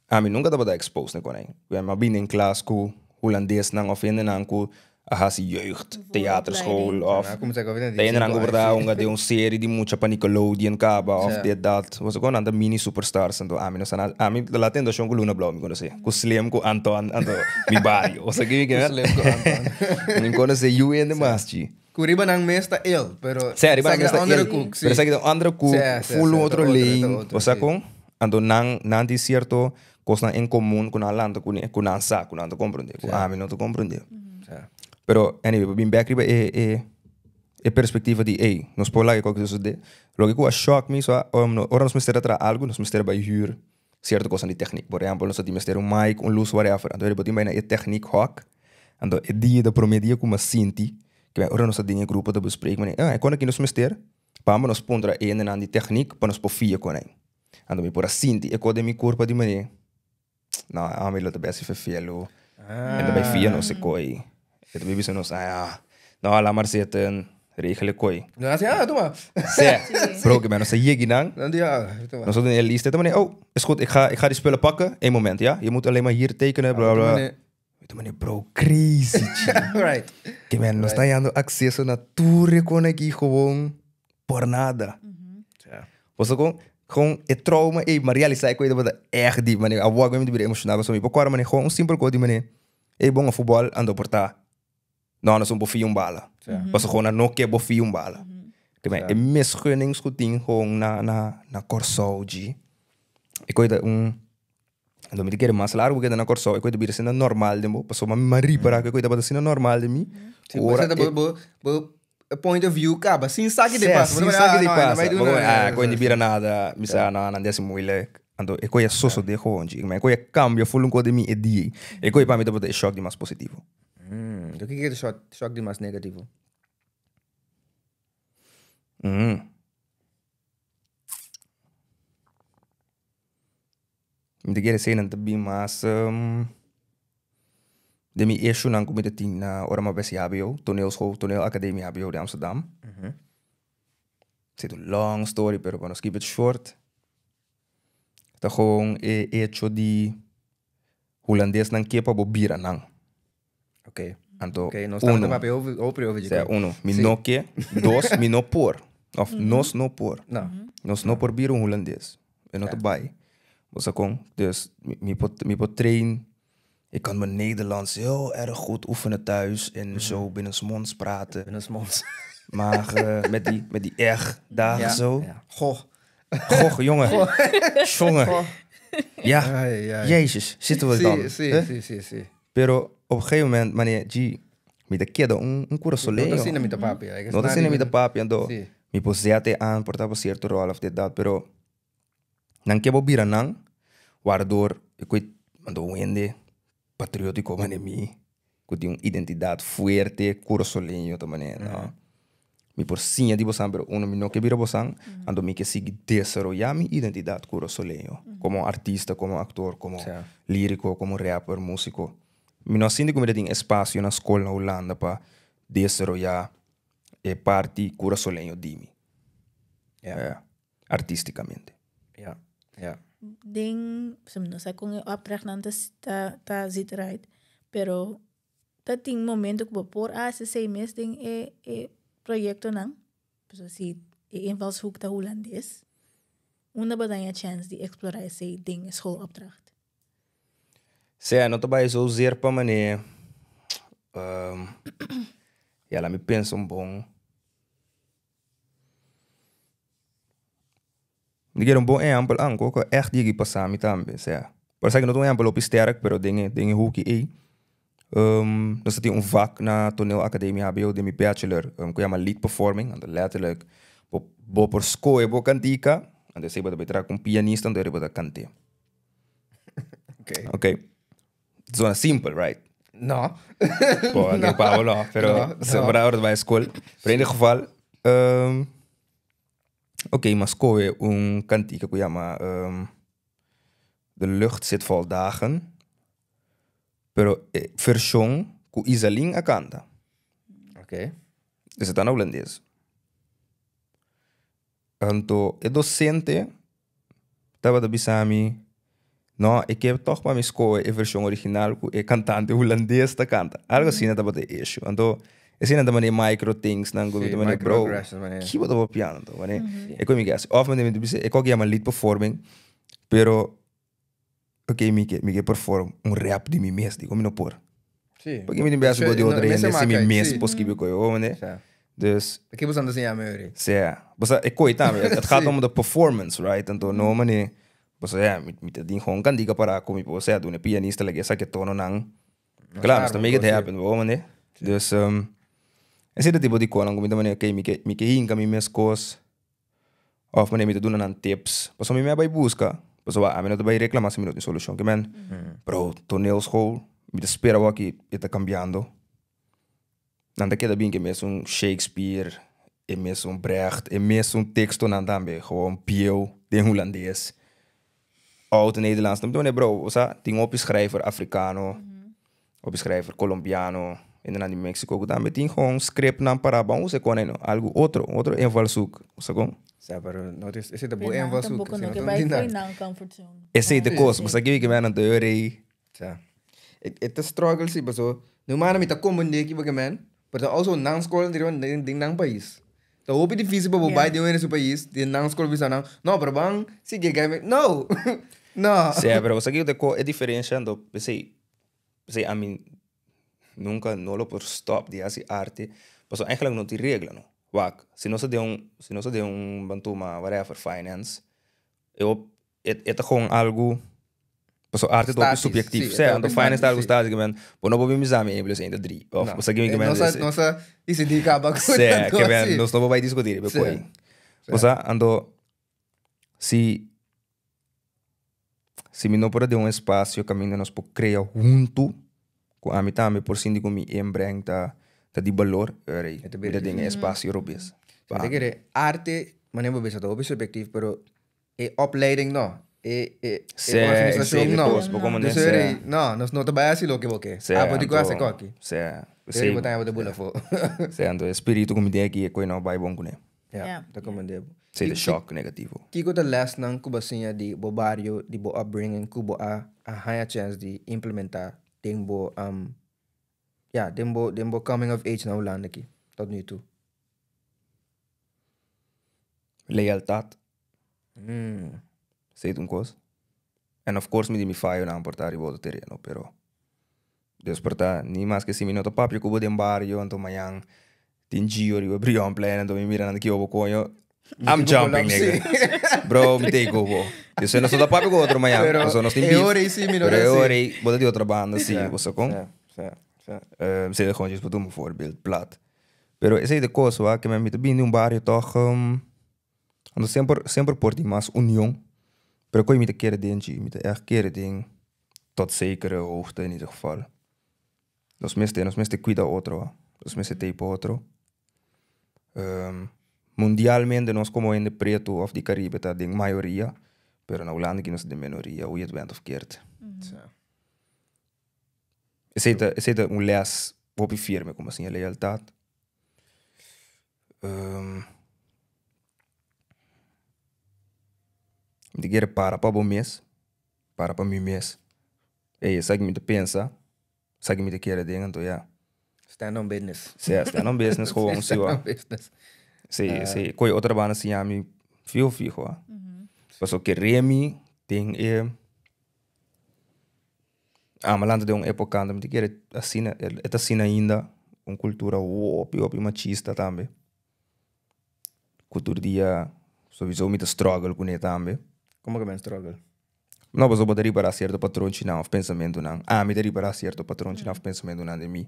Ami nunka tabata exposed na kon ei. Mi a bini den klas ku hulandesnan òf hendenan ku a hasi jeugd theaterschool òf Nan a kuminsá ku ta hendenan ku por ta hunga den un serie di mucha pa Nickelodeon kaba òf dit dat. Bo sa kon nan ta mini superstars anto ami no sa nada. Ami la tentashon ku Luna Blou mi konosé. Ku Slim ku Anton anto mi bario. Bo sa ki mi Ku Slim ku Anton. Mi konosé yu hende mas chi. Ku riba nan mes ta el, pero Sè, riba nan mes ta andere el. koek, si. Pero esaki ta un andere koek, Sè, sè, full sè, un ta otro otro, ta lane. otro, Bo sa si. kon? Anto nan nan tin sierto kosnan en komun ku nan a lanta kuné, ku nan sa, ku nan ta komprondé, ku ami no ta komprondé. Sè. Pero anyway, pa bin bèk riba e e e perspektiva di ey, nos por laga kòke sosodé. Loke ku a shock mi so a ora nos mester a traha algu, nos mester a bai hür sierto kosnan di tèknik. Por ehèmpel, nos a tin mester un mic, un lus, whatever. Anto bo tin bai na e tèknik hòk. Anto e dia ta promé dia ku mi a sinti ku ora nos ta den e grupo ta besprek, mi di, e kon aki nos mester pa nos puntra e hendenan di tèknik pa nos por fia kon ei. Anto mi por a sinti e kos den mi kurpa di manera, no, ami lo ta bes verveel. E ta bai fia nos e koi. E ta bai bisa nos, ah, no, laat maar zitten, regel e koi. No hasi, ah, tuma. Sè, bro, ke nos a yegi nan. Dan di, ah, tuma. Nos a duna e lista, e ta manera, oh, is goed, ik ga, ik ga die spullen pakken. Eén moment, ja? Je moet alleen maar hier tekenen, bla, bla, bla. E ta manera, bro, crazy, chi. Right. Ke men, nos ta hallando acceso na tur e kon aki gewoon por nada. Ja. Boso kon, gewoon e trauma ei, ma realisa e koi tabata echt diep, manera, awor mi ta bira emocional pasobra mi por kòrda manera, gewoon un simpel kos di manera, ey bon a futbòl anto por ta, no, nos un por fia un bala. Pasobra gewoon nan no ke bo fia un bala. Ke men, e misgunnings ku tin gewoon na, na, na Kòrsou, dji, e koi ta un. Anto mi ta kere mas largu keda na Kòrsou, e koi ta bira asina normal den bo, pasobra mi a ripará ku e koi tabata asina normal den mi. Sí, ku ora bo, e- bo, bo point of view kaba, sin sa ki te Sè, pasa. sin sa ki te pasa. Bo komo, ah, e koi no bira nada, mi sa, no, nan di hasi moeilijk. Anto e koi a sosodé gewoon, chi. Ma e koi a kambia ful un kos den mi e dia ei. E koi pa mi tabata e shòk di mas positivo. Anto kiko ta e shòk di mas negativo? Mi ta kere eseinan ta bin mas den mi eshunan ku mi ta tin na ora mi a besi hbo, toneelschool, toneelacademie hbo di Amsterdam. Esei ta un long story pero pa nos keep it short ta gewoon e hecho di hulandesnan ke pa bo bira nan. Ok. Anto, Ok, nos tabata uno, papia hopi, hopi over sea, dje. uno, mi Sí. no ke, dos, mi no por. Of nos no por. No. Nos no por bira un hulandes. E no ta bai. Bo sa kon? Dus mi, mi por, mi por train. Ik kan mijn Nederlands heel erg goed oefenen thuis en zo binnensmonds praten. Binnensmonds. Maar met die, met die R daar Ja, zo. ja. Goh. Goh, jongen. Jongen. Ja. Ai, ai. Jezus, zitten we dan? Sí, sí, hè? sí, sí, sí. Pero op een gegeven moment, meneer G, mi ta keda un, un curasoleño. No ta asina mi ta papia. No ta asina mi ta papia, anto Sí. mi por zet aan, por ta pa cierto rol of dit dat, pero nan ke bo bira nan, waardoor e koe, anto un hende patriotico manera mi, cu tin un identidad fuerte curasoleño ta manera, no. Mi por siña di bosan, pero uno mi no ke bira bosan, anto mi ke sigui desaroyá mi identidat kurasoleño komo artista, komo aktor, komo líriko, komo rapper, músiko. Mi no a sinti ku mi ta tin espasio na skol na Hulanda pa desaroyá e parti kurasoleño di mi, artístikamente. Ja, ja. Den, mi no sa kon e opdrachtnan ta ta zit eruit, pero Ta tin momento ku bo por hasi esei mes den e e proyektonan, pasobra si e invalshoek ta hulandes, unda bo ta haña chèns di eksplorá esei den e schoolopdracht? Sea, no ta bai zozeer pa manera, ya laat mi pensa un bon. Mi kere un bon ehèmpel anko ku ègt yegi pasa mi tambe. Sea, por esaki no ta un ehèmpel hopi sterk, pero den e den e hoki ei, nos ta tin un vak na Toneelacademie hbo den mi bachelor ku yama lead performing, anto letterlijk bo bo por skohe bo kantika, anto esei bo ta bai traha ku un pianista anto bo ta kant'é. Oké. Oké. Zona simpel, right? No. Bo, no. Pablo, no, pero No, no. no. ora bai school. Pero in ieder geval, oké, maar skohe un kantika ku yama De lucht zit vol dagen, pero e vershon ku Izaline a kanta. Oké. Dus e ta na hulandes. Anto e docente tabata bisa mi, no, e ke tog pa mi scohe e version original cu e cantante hulandes ta canta. Algo asina tabata e issue. Anto esina ta manera micro things nan cu mi ta manera, bro, ki bo ta papiando anto? Manera e cu mi ke haci. Of mi ta bisa e koki yama lead performing, pero ok mi ke mi ke perform un rap di mi mes, dikon mi no por? Sí. Porque mi tin bes di otro hende si mi mes por skibi koe, hoor mane? Sí. Dus. Ke bo sa siña mi ori? Sea. Bo sa e koe tambe, het gaat om de performance, right? Anto no mane, bo sa ya, mi ta tin gewoon kantika para ku mi por sea duna e pianista leke esaki e tononan. Klaar, nos ta make it happen, bo hoor mane? Dus, esei ta tipo di konan ku mi ta mane, ok, mi ke mi ke hinka mi mes kos. Of manera mi ta duna nan tips. Pasobra mi a bai buska. Pasobra ami no ta bai reclama si mi no tin solucion. Ke men, bro, toneelschool, mi ta spera awor aki e ta cambiando. Nan ta keda bin ke mesun Shakespeare, e mesun Brecht, e mesun tekstonan tambe, gewoon bieu den Hulandes. Oud Nederlands. Mi ta manera, bro, osea, tin hopi schrijver Africano, hopi schrijver Colombiano, hendenan di Mexico ku tambe tin gewoon scriptnan para ban usa e kone no, algu otro, otro invalshoek, sa kon? Sa, pero no ta, esei ta bo Pero nan invalshoek, tampoco esei no no ke ta bai un fo'i dinan. nan comfort zone. Esei ta kos, bo sa kico ke men anto yo rei. Sa. E ta struggle si, paso no mana mi ta comprende kico ke men, pero ta also nan school den nan pais. Ta hopi dificil pa bo bai den un hende su pais, den nan school bisa nan, no, pero ban sigui e guy me, no! No! Sea, pero bo sa kico ta e diferencia anto, p'esei, p'esei ami nunca no lo por stop di haci arte, pasobra eigenlijk no tin regla no. Wak, si nos ta den un, si nos ta den un ban tuma whatever, finance, e E ta gewoon algu, pasobra arte ta hopi subjektief. Sí, Sea, anto finance ta algu static, men bo no por bin bisa mi één plus één ta drie. Of, bo sa kico mi ke men? Nos a disidí kaba ku Sea, ke men nos no por bai diskutí riba e koi. Bo sa, anto si si mi no por a den un espasio kaminda nos por krea huntu, ku ami tambe por sinti ku mi inbreng ta ta di balor, ey, mi ta den e espasio robes. Mi ta kere arte, manera bo bisa, ta hopi subjektief, pero E opleiding no. E e Sí, organisacion sí, no. cos, bo como Dus ne, sorry, no, nos no ta bai haci loke bo ke. Sí, Abo di cu anto- haci koki. Sí, Sorry, sí. bo ta bo ta bula afo. Sí, anto e spiritu cu mi tin aki e coi no bai bon cune. Ja, Ja. ta comprende bo. Sí, de shock negativo. Kico ta lesnan cu bo a siña di bo bario, di bo upbringing cu bo a a haña chance di implementa den bo ja, den bo den bo coming of age na Hulanda aki tot nu toe? Lealtad. Esei ta un kos. En of course mi di mi fayonan por ta riba otro tereno, pero Dios por ta ni maske si mi no ta papia ku bo den bario, anto mañan tin Gio riba Brionplein, anto mi mira nan ta kiba bo koño, I'm jumping nigga. Bro, mi take ku bo. Yo sé nos no ta papia ku otro mañan, Pero pasobra nos tin e beef. ora ei sí mi no Pero e ta así. ora ei bo ta di otro banda sí, bo sa kon? Sí, sí, sí. Esei ta gewoon djis pa tuma voorbeeld plat. Pero esei ta e kos wak, ke mi ta bini di un bario tòg, Anto semper semper por tin mas union, pero koe mi ta kere den dje, mi ta ègt kere den tot zekere hoogte in ieder geval. Nos mester nos mester kuida otro, nos mester tei pa otro. Mundialmente nos komo hende pretu òf di Karibe ta den mayoria, pero na Hulanda aki nos ta den minoria, hoe je het went of keert. Esei ta esei ta un lès hopi firme komo siña lealtat. Mi ta kere para pa bo mes, para pa mi mes. Ey esaki mi ta pensa. Sa ki mi ta kere den anto ya. Stand on business. Sí, stand on business gewoon, sí Stand on business. Sí, sí. Koe otro banda siña mi fijo fijo. Ah. Paso kere mi den e Amalanta den un epoca anto mi ta kere asina, e ta asina ainda, un cultura hopi hopi machista tambe. Ku tur dia sowieso mi ta struggle kuné tambe. Como ke men struggle? No, pasobra bo ta ripará sierto patronchinan òf pensamentunan. Ami ta ripará sierto patronchinan òf pensamentunan den mi.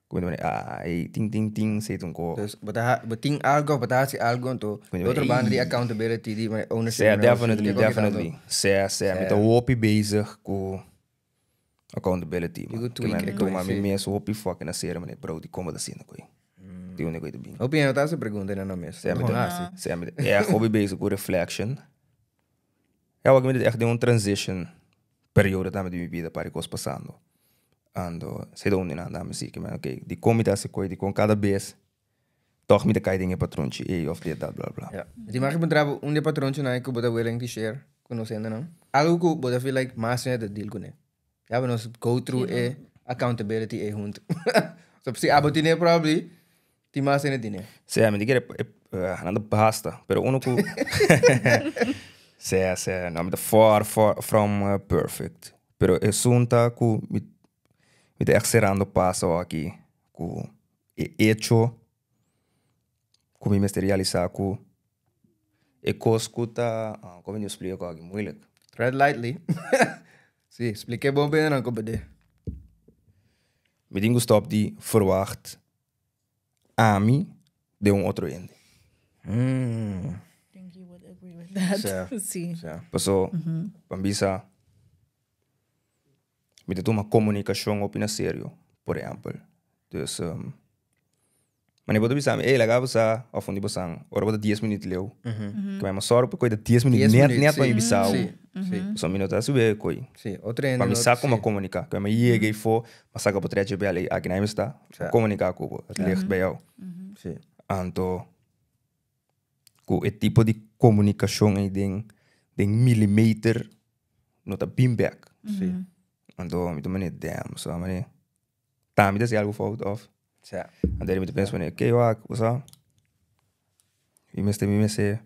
Ku mi ta pone, ah, ey, tin, tin, tin, esei ta un ko. Dus bo ta ha, bo tin algu òf bo ta hasi algu, anto Ku mi e otro ta banda di ey. accountability, di ownership, Sea, definitely, definitely. Sea, sea. Mi ta hopi bezig ku accountability, man. You go Ke men tweak e tuma koi, mi si. mes hopi fucking na serio, manera, bro, dikon bo ta haciendo koi? Di unda koi ta bini? Hopi hende no ta hasi pregunta nan mes. Sea, mi Gewoon ta, hasi. sea, mi ta ègt hopi bezig ku reflection. Ja, wak mi ta echt den un transition periodo tambe di mi bida par e kos pasando. Ando esei ta un di nan dame si ke men ok dikon mi ta hasi koi dikon kada bes tòg mi ta kai den e patronchi ei òf dit dat bla bla. Ja. Mi tin mag puntra bo un di e patronchinan ku bo ta willing to share ku nos hendenan? Algu ku bo ta feel like mas hende ta deal kuné. Ya bo nos go through e accountability ei huntu. So si abo tine probably tin mas hende tine. Sea, mi ta kere nan ta basta, pero uno ku sea, sea, no, mi ta far, far from perfect. Pero esun ta ku mi mi ta ègt serando paso aki ku e echo ku mi mester realisá ku e kos ku ta, komo mi splika ku aki? Moeilijk. Tread lightly. Sí, splik'é bon bene nan koba de. Mi tin ku stòp di ferwagt ami den un otro hende. I think you would agree with that. Sa. Sí. Sa. Paso, pa mi bisa, mi ta tuma komunikashon hopi na serio, por ehèmpel. Dus, Mane bo ta bisa mi, ey laga bo sa of un di bo san ora bo ta dies minuut leu. Ke mi a sòru pa koe ta dies minuut Dies net minuut, net pa sí. mi bisa bo. Sí, sí. Pasobra mi no ta subi e koe. Sí, otro hende Pa mi no sa kon sí. a komuniká. Ke mi a yega eyfo, mi a saka potretchi bel ey aki na mi sta, Sa. komuniká ku bo. Het ligt bij jou. Sí. Anto ku e tipo di komunikashon ey den den millimeter no ta bin bek. Sí. Anto mi ta mane damn, so a mane Tambe ta hasi algu fout of? Sa. Anto mi ta pensa manera, ke wak, bo sa? Mi mester, mi mester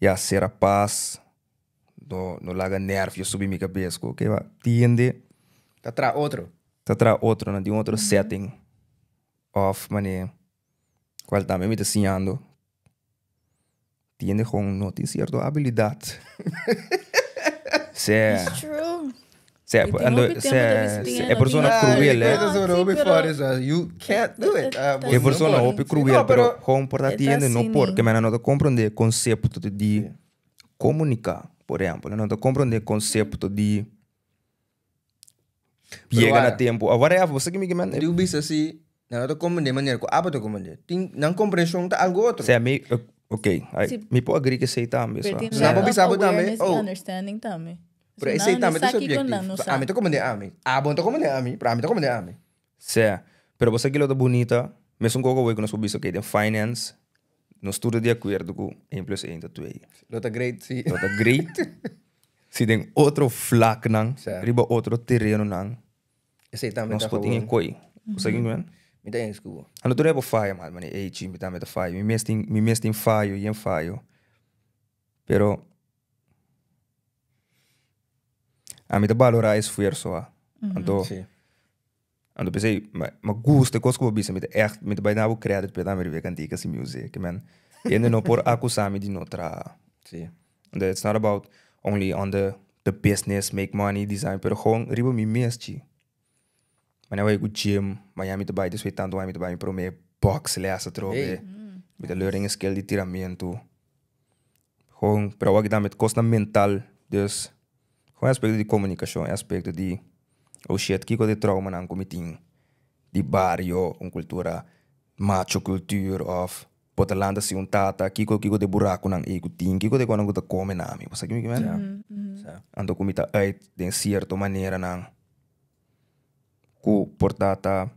ya sera pas, no no laga nervio subi mi kabes ku ke wak. Tiende. Ta traha otro. Ta traha otro, nan tin otro setting of manera kual tambe mi ta siñando. Tiende gewoon no tin cierto habilidad. Sea. It's true. Sea, Y tin ando, hopi tempo sea, ta sea, bisti e persona ah, cruel, eh. Ah, Eso sí, hopi pero- fuerte, so you can't do it. Ah, bo E no persona por. hopi Sí, cruel, no, pero gewoon por ta E ta tiende no así, por, ni. que mena no ta comprende e concepto di comunica, por ejemplo. No ta comprende e concepto di Pero yega na wara. tempo. Of whatever, bo sa ki mi ke men. Diu bisa si nan no ta comprende manera ku abo ta comprende. Tin nan comprension ta algo otro. Sea, mi, ok, ai, Sí. mi por agree ke esei tambe, Pero so. tin So, nan por lack bisa of bo tambe, awareness y oh. understanding tambe. Pero So, esei nan tambe ta sa kiko subjectief. nan no So, sa. ami ta comprende ami. Abo no ta comprende ami, pero ami ta comprende ami. Sea, pero bo sa kilo ta bunita, mesun koko wei ku nos por bisa, ok, den finance, nos tur ta di akuerdo ku een plus een ta twee. Lo ta great, si. Lo ta great si den otro vlaknan, Sa. riba otro terenonan, Esei tambe nos ta por tin e gewoon. koi. Bo sa kiko mi men? Mi ta eens ku bo. Ando tur e por faya, man, mane, ey, chi, mi tambe ta faya. Mi mes tin, mi mes tin fayo, yen fayo. Pero ami ta balorá esfuerso, ah. Anto, Sí. Anto p'esei mi a gusta e kos ku bo bisa, mi ta ègt, mi ta bai duna bo credit p'e tambe riba e kantika si music, man. Hende no por akusá mi di no traha. Sí. Anto it's not about only on the the business, make money, design, pero gewoon riba mi mes chi. Mañana bai ku gym, mañana mi ta bai despues tantu aña mi ta bai mi prome box les atrobe. Hey. Mi ta learning e skill di tiramentu. Gewoon, pero awor aki tambe kosnan mental, dus gewoon e aspecto di comunicacion, e aspecto di oh shit kiko ta e traumanan ku mi tin di bario, un cultura macho cultuur of Bo ta lanta si un tata, kiko kiko de burakunan ei ku tin, kiko de konan ku ta kome na mi. Bo sa kimi ki men? Anto ku mi ta uit den sierto maneranan ku por ta ta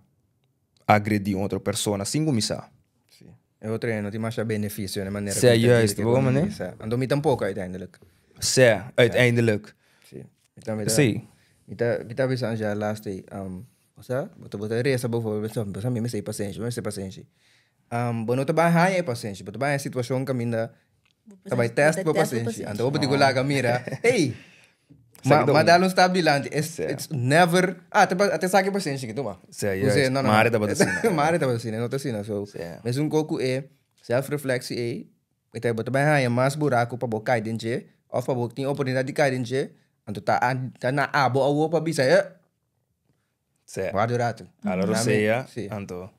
agredí un otro persona sin ku mi sa. Sí. E otro no tin masha benefisio na manera ku mi ta juist, bo manera. Sa. Anto mi tampoko uiteindelijk. Sè, uiteindelijk. Sí. Mi ta, mi ta, Sí. mi ta, mi ta bisa Angela laatst ei, osea, bo ta bo ta resa bijvoorbeeld, bo sa mi mester e pasenshi, mi mester pasenshi. Bo no ta bai haña e pasenshi, bo ta bai haña situashon kaminda ta bai tèst bo pasenshi. Anto bo tin ku laga mira, ey, ma ma dal un stap dilanti. It's it's never, ah te te saki pasenshi aki tuma. Sè, juist. Mari tabata asina. Mari tabata asina, no ta asina. So, mesun kos ku e sèlfrefleksi ey, bo ta bai haña mas buraku pa bo kai den dje, òf pa bo tin oportunidat di kai den dje, anto ta ta na abo awor pa bisa, eh, Sè. Warda un ratu. Ala rosea, anto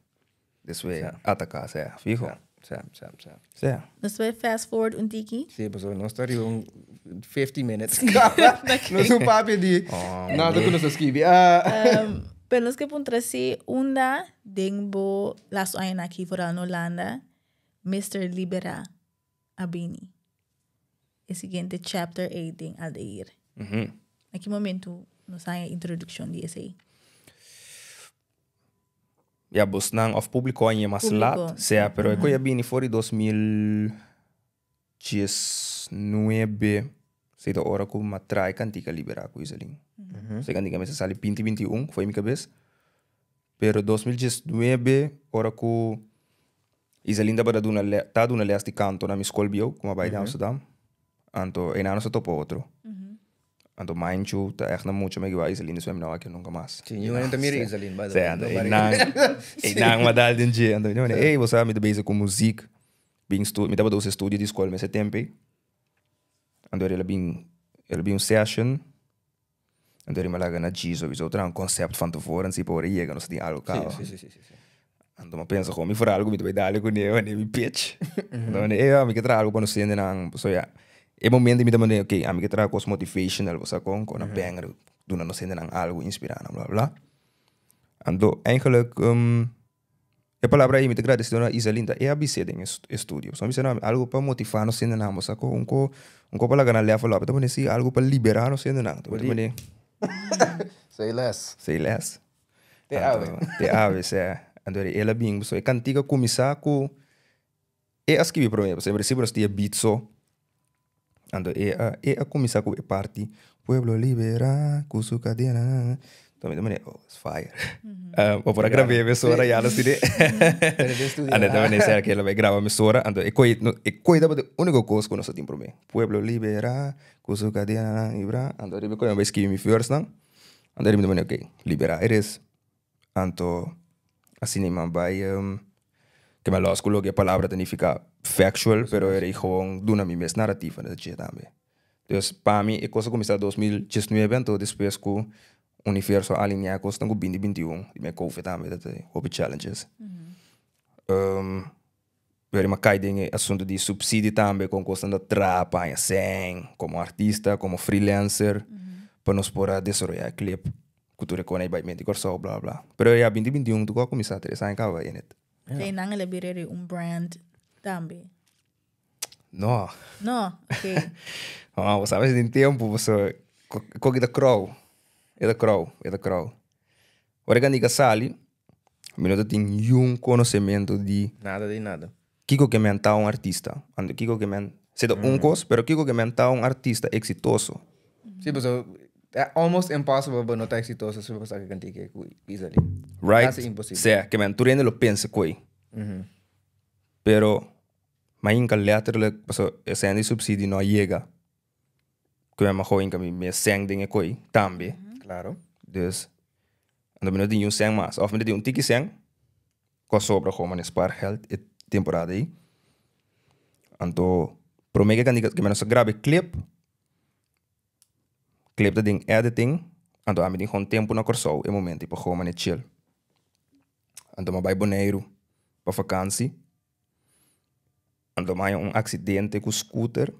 despues ataka, sè, fiho. Sè, sè, sè. Sè. Nos bai fast forward un tiki. Sí, pasobra nos ta riba un 50 minutes. Nos un papia di nada ku nos a skibi. Pero nos ke puntra si unda den bo lastu añanan aki foral na Hulanda Mister Libera a bini? E siguiente chapter ei den Aldair. Na ki momento nos haña introdukshon di esei? Ya bosnan of publico a ñe mas lat, sea, pero e koe a bini for di 2019, si ta ora ku m'a trae Kantika Liberá ku Iselin. E kantika mester sali 2021, for mi kabes. Pero 2019, ora ku Iselin tabata duna lè, ta duna lès di kanto na mi skol bieu, ku mi a bai di Amsterdam. Anto einan nos a topa otro. Anto Mainchu ta ègt na mucha mi a giba Iselin despues mi no a wak nunka mas. Sí, niun hende ta mira Iselin, by the way. Sí, anto einan, einan mi a dal den dje. Anto mi di, ey, bo sa mi ta bezig ku muzik, bin stu, mi tabata usa e studio di skol mester tempu ei. Anto el a bin, el a bin un session. Anto riba laga na djis sowieso traha un concept van tevoren si pa ora yega nos tin algo caba. Sí, sí, sí, sí, sí. Anto mi a pensa mi for algo mi ta bay dale cune wanneer mi pitch. Anto mi di ey mi ke traha algo pa nos hendenan pasobra ya e momento mi ta manda ok ami ke traha cos motivational bo sa con con a banger duna nos hendenan algo inspira nan bla bla. Anto eigenlijk E palabra ei mi ta gradesido na Iselin ta e a bis'é den e studio. Pasobra mi bisa no algu pa motivá nos hendenan bo sa ku un ko un ko pa laga nan level up. E ta pone si algu pa liberá nos hendenan. Ta pone Say less. Say less. Te awe. Te awe sè. Anto el a bin pasobra e kantika kuminsá ku e a skibi promé pasobra en prinsipio nos tin e beat so. Anto e a e a kuminsá ku e parti Pueblo liberá ku su kadena. Anto mi ta mira oh es fire. Bo por a grab'é mesora ya nos tene. Anto ta mira esei ke lo bai graba mesora anto e koi e koi tabata e úniko kos ku nos a tin promé. Pueblo liberá ku su kadena librá. Anto riba e koi mi a bai skibi mi vèrsnan. Anto riba mi ta mira ok liberá eres. Anto asina mi a bai ke mi a los ku loke e palabra ta nifiká factual pero era i gewoon duna mi mes narrativa na dje tambe. Dus pa mi e kos a kuminsá 2019 anto despues ku universo a alineá e kosnan ku 2021 di mi e covid tambe ta tin hopi challenges. Pero mi a kai den e asuntu di subsidio tambe kon kosnan ta traha pa haña sèn komo artista komo freelancer pa nos por a desaroyá e clip ku tur e kos nan bai menti Kòrsou bla bla. Pero ya 2021 tur kos a kuminsá tres aña kaba bai net. Te nan el a bira ri un brand tambe. No. No, ok. No, bo sabe si tin tempu pasobra koki ta krou e ta krou e ta krou. Ora e kandika sali Mi no ta tin niun konosementu di. Nada di nada. Kiko ke men ta un artista. Anto kiko ke men, si ta un kos, pero kiko ke men ta un artista eksitoso. Si, pasobra ta almost impossible pa no ta eksitoso si bo saka kantika ku Izaly. Right? Kasi imposibel. Sea, ke men tur hende lo pensa koe. Pero mainka letterlijk, pasobra e sèn di subsidio no a yega. Ku mi a hoin ka mi mes sèn den e koi tambe. Claro. Dus, anto mi no tin un sèn mas. Òf mi ta tin un tiki sèn ku a sobra komo manera spaargeld e temporada ei. Anto promé ke kandika ke mi nos a graba e clip, clip ta den editing, anto ami tin kon tempu na Kòrsou e momento ei pa komo manera chill. Anto mi a bai Boneiru pa fakansi. Anto mi haña un aksidente ku scooter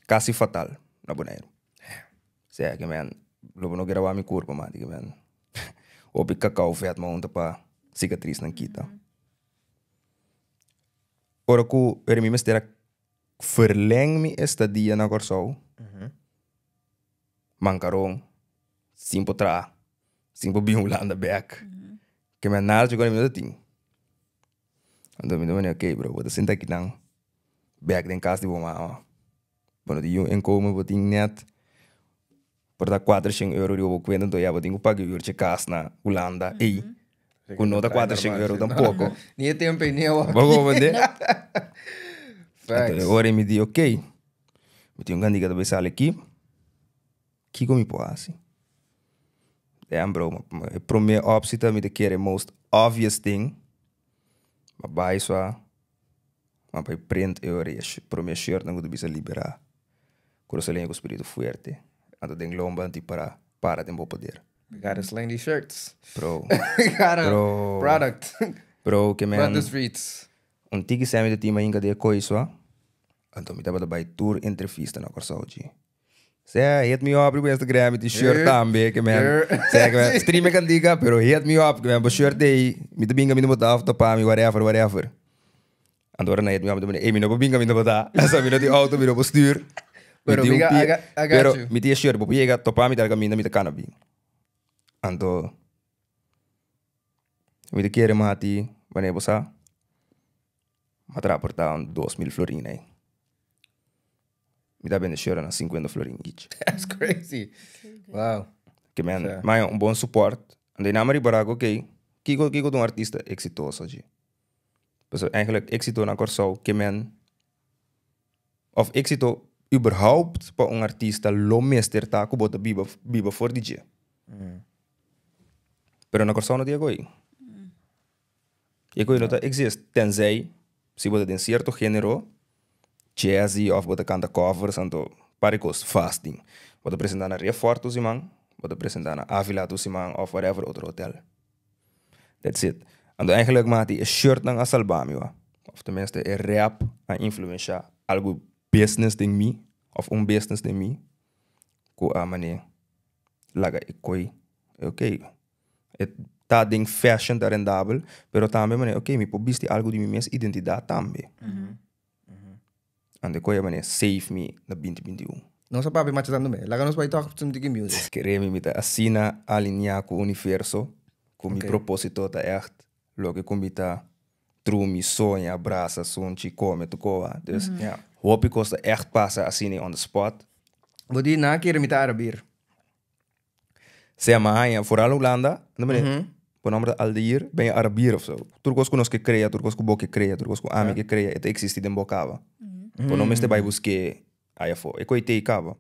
kasi fatal na Boneiru. Sea ke men lo bo no grabá mi kurpa mas di ke men hopi kakao vèt mi a hunta pa sikatrisnan kita. Ora ku pero mi mester a verleng mi estadia na Kòrsou, mankaron, sin por traha, sin por bin Hulanda bèk, ke mi a nada chikò mi no ta tin. Anto mi ta manda, ok bro, bo ta sinta akinan bèk den kas di bo mama. Bo no tin yu inkomen, bo tin nèt por ta kuatershen euro riba bo kuenta, anto ya bo tin ku paga huur dje kas na Hulanda ey, ku no ta kuatershen euro tampoko. Ni e tempo ey ni awor. Bo comprende? Facts. Anto e ora mi di ok, mi tin un kandiga ta bai sali aki, kiko mi por hasi? Damn bro, e prome optie ta mi ta kere most obvious thing, ma bai sua. Ma pa e print e ora e prome shirtnan ku ta bisa liberá Kurasoleño ku spiritu fuerte anto den lomba anti para para den bo poder. We gotta slang these shirts. Bro. We gotta Bro. product. Bro, ke Flood men the streets. un tiki semi ta tin mainka di e koisua anto mi tabata bai tur entrevista na Kòrsou dje. Sea, hit me up riba Instagram mi tin shirt tambe ke men. Sea ke men stream e kantika pero hit me up ke men bo shirt ei mi ta bin kaminda bo ta of topa mi whatever whatever. Anto ora nan hit me up mi ta pone ey mi no por bin kaminda bo ta pasobra mi no tin auto mi no por stuur. Mi Pero tin un mi pia I got I got pero you. mi tin e shirt bo por yega topa mi tal kaminda mi ta kana bin. Anto mi ta kere mati wanneer bo sa mi a traporta un 2000 florin ei. Mi ta bende shirt na 50 florin each. That's crazy. Wow. Ke men, ma un bon support. Ando e naam riba raak, oké, kiko kiko ta un artista exitoso dje? Pasobra eigenlijk éxito na Kòrsou ke men òf éxito überhaupt pa un artista lo mester ta ku bo ta biba biba for di dje. Pero na Kòrsou no tin e koi. E koi no ta exist tenzij si bo ta den cierto genero, jazzy of bo ta canta covers anto par di cos vast ding. Bo ta presenta na Riafort tur siman, bo ta presenta na Avila tur siman of whatever otro hotel. That's it. Anto eigenlijk mati e shirtnan a salba mi wa. Of tenminste e rap a influencia algo business den mi of un business den mi cu a mane laga e koi ok. E ta den fashion ta rendabel, pero tambe manera, ok, mi por bisti algo di mi mes identidad tambe. Ante koe manera save mi na 2021. Nos a papia macha tantu me. Laga nos bai tok some tiki music. Kere mi, mi ta asina alineá ku universo, ku mi Ok. propósito ta ègt loke ku mi ta drumi, soña, brasa, sunchi, kome, tur koa. Dus Ja. hopi kos ta ègt pasa asina on the spot. Bo di nan a kere mi ta Arabir. Sea mi a haña foral Hulanda, no mane, bo nomber ta Aldair, ben je Arabier of zo. Tur kos ku nos ke krea, tur kos ku bo ke krea, tur kos ku ami ke krea, e ta existi den bo kaba. Bo no mester bai busk'é aya afó. E koe tei kaba.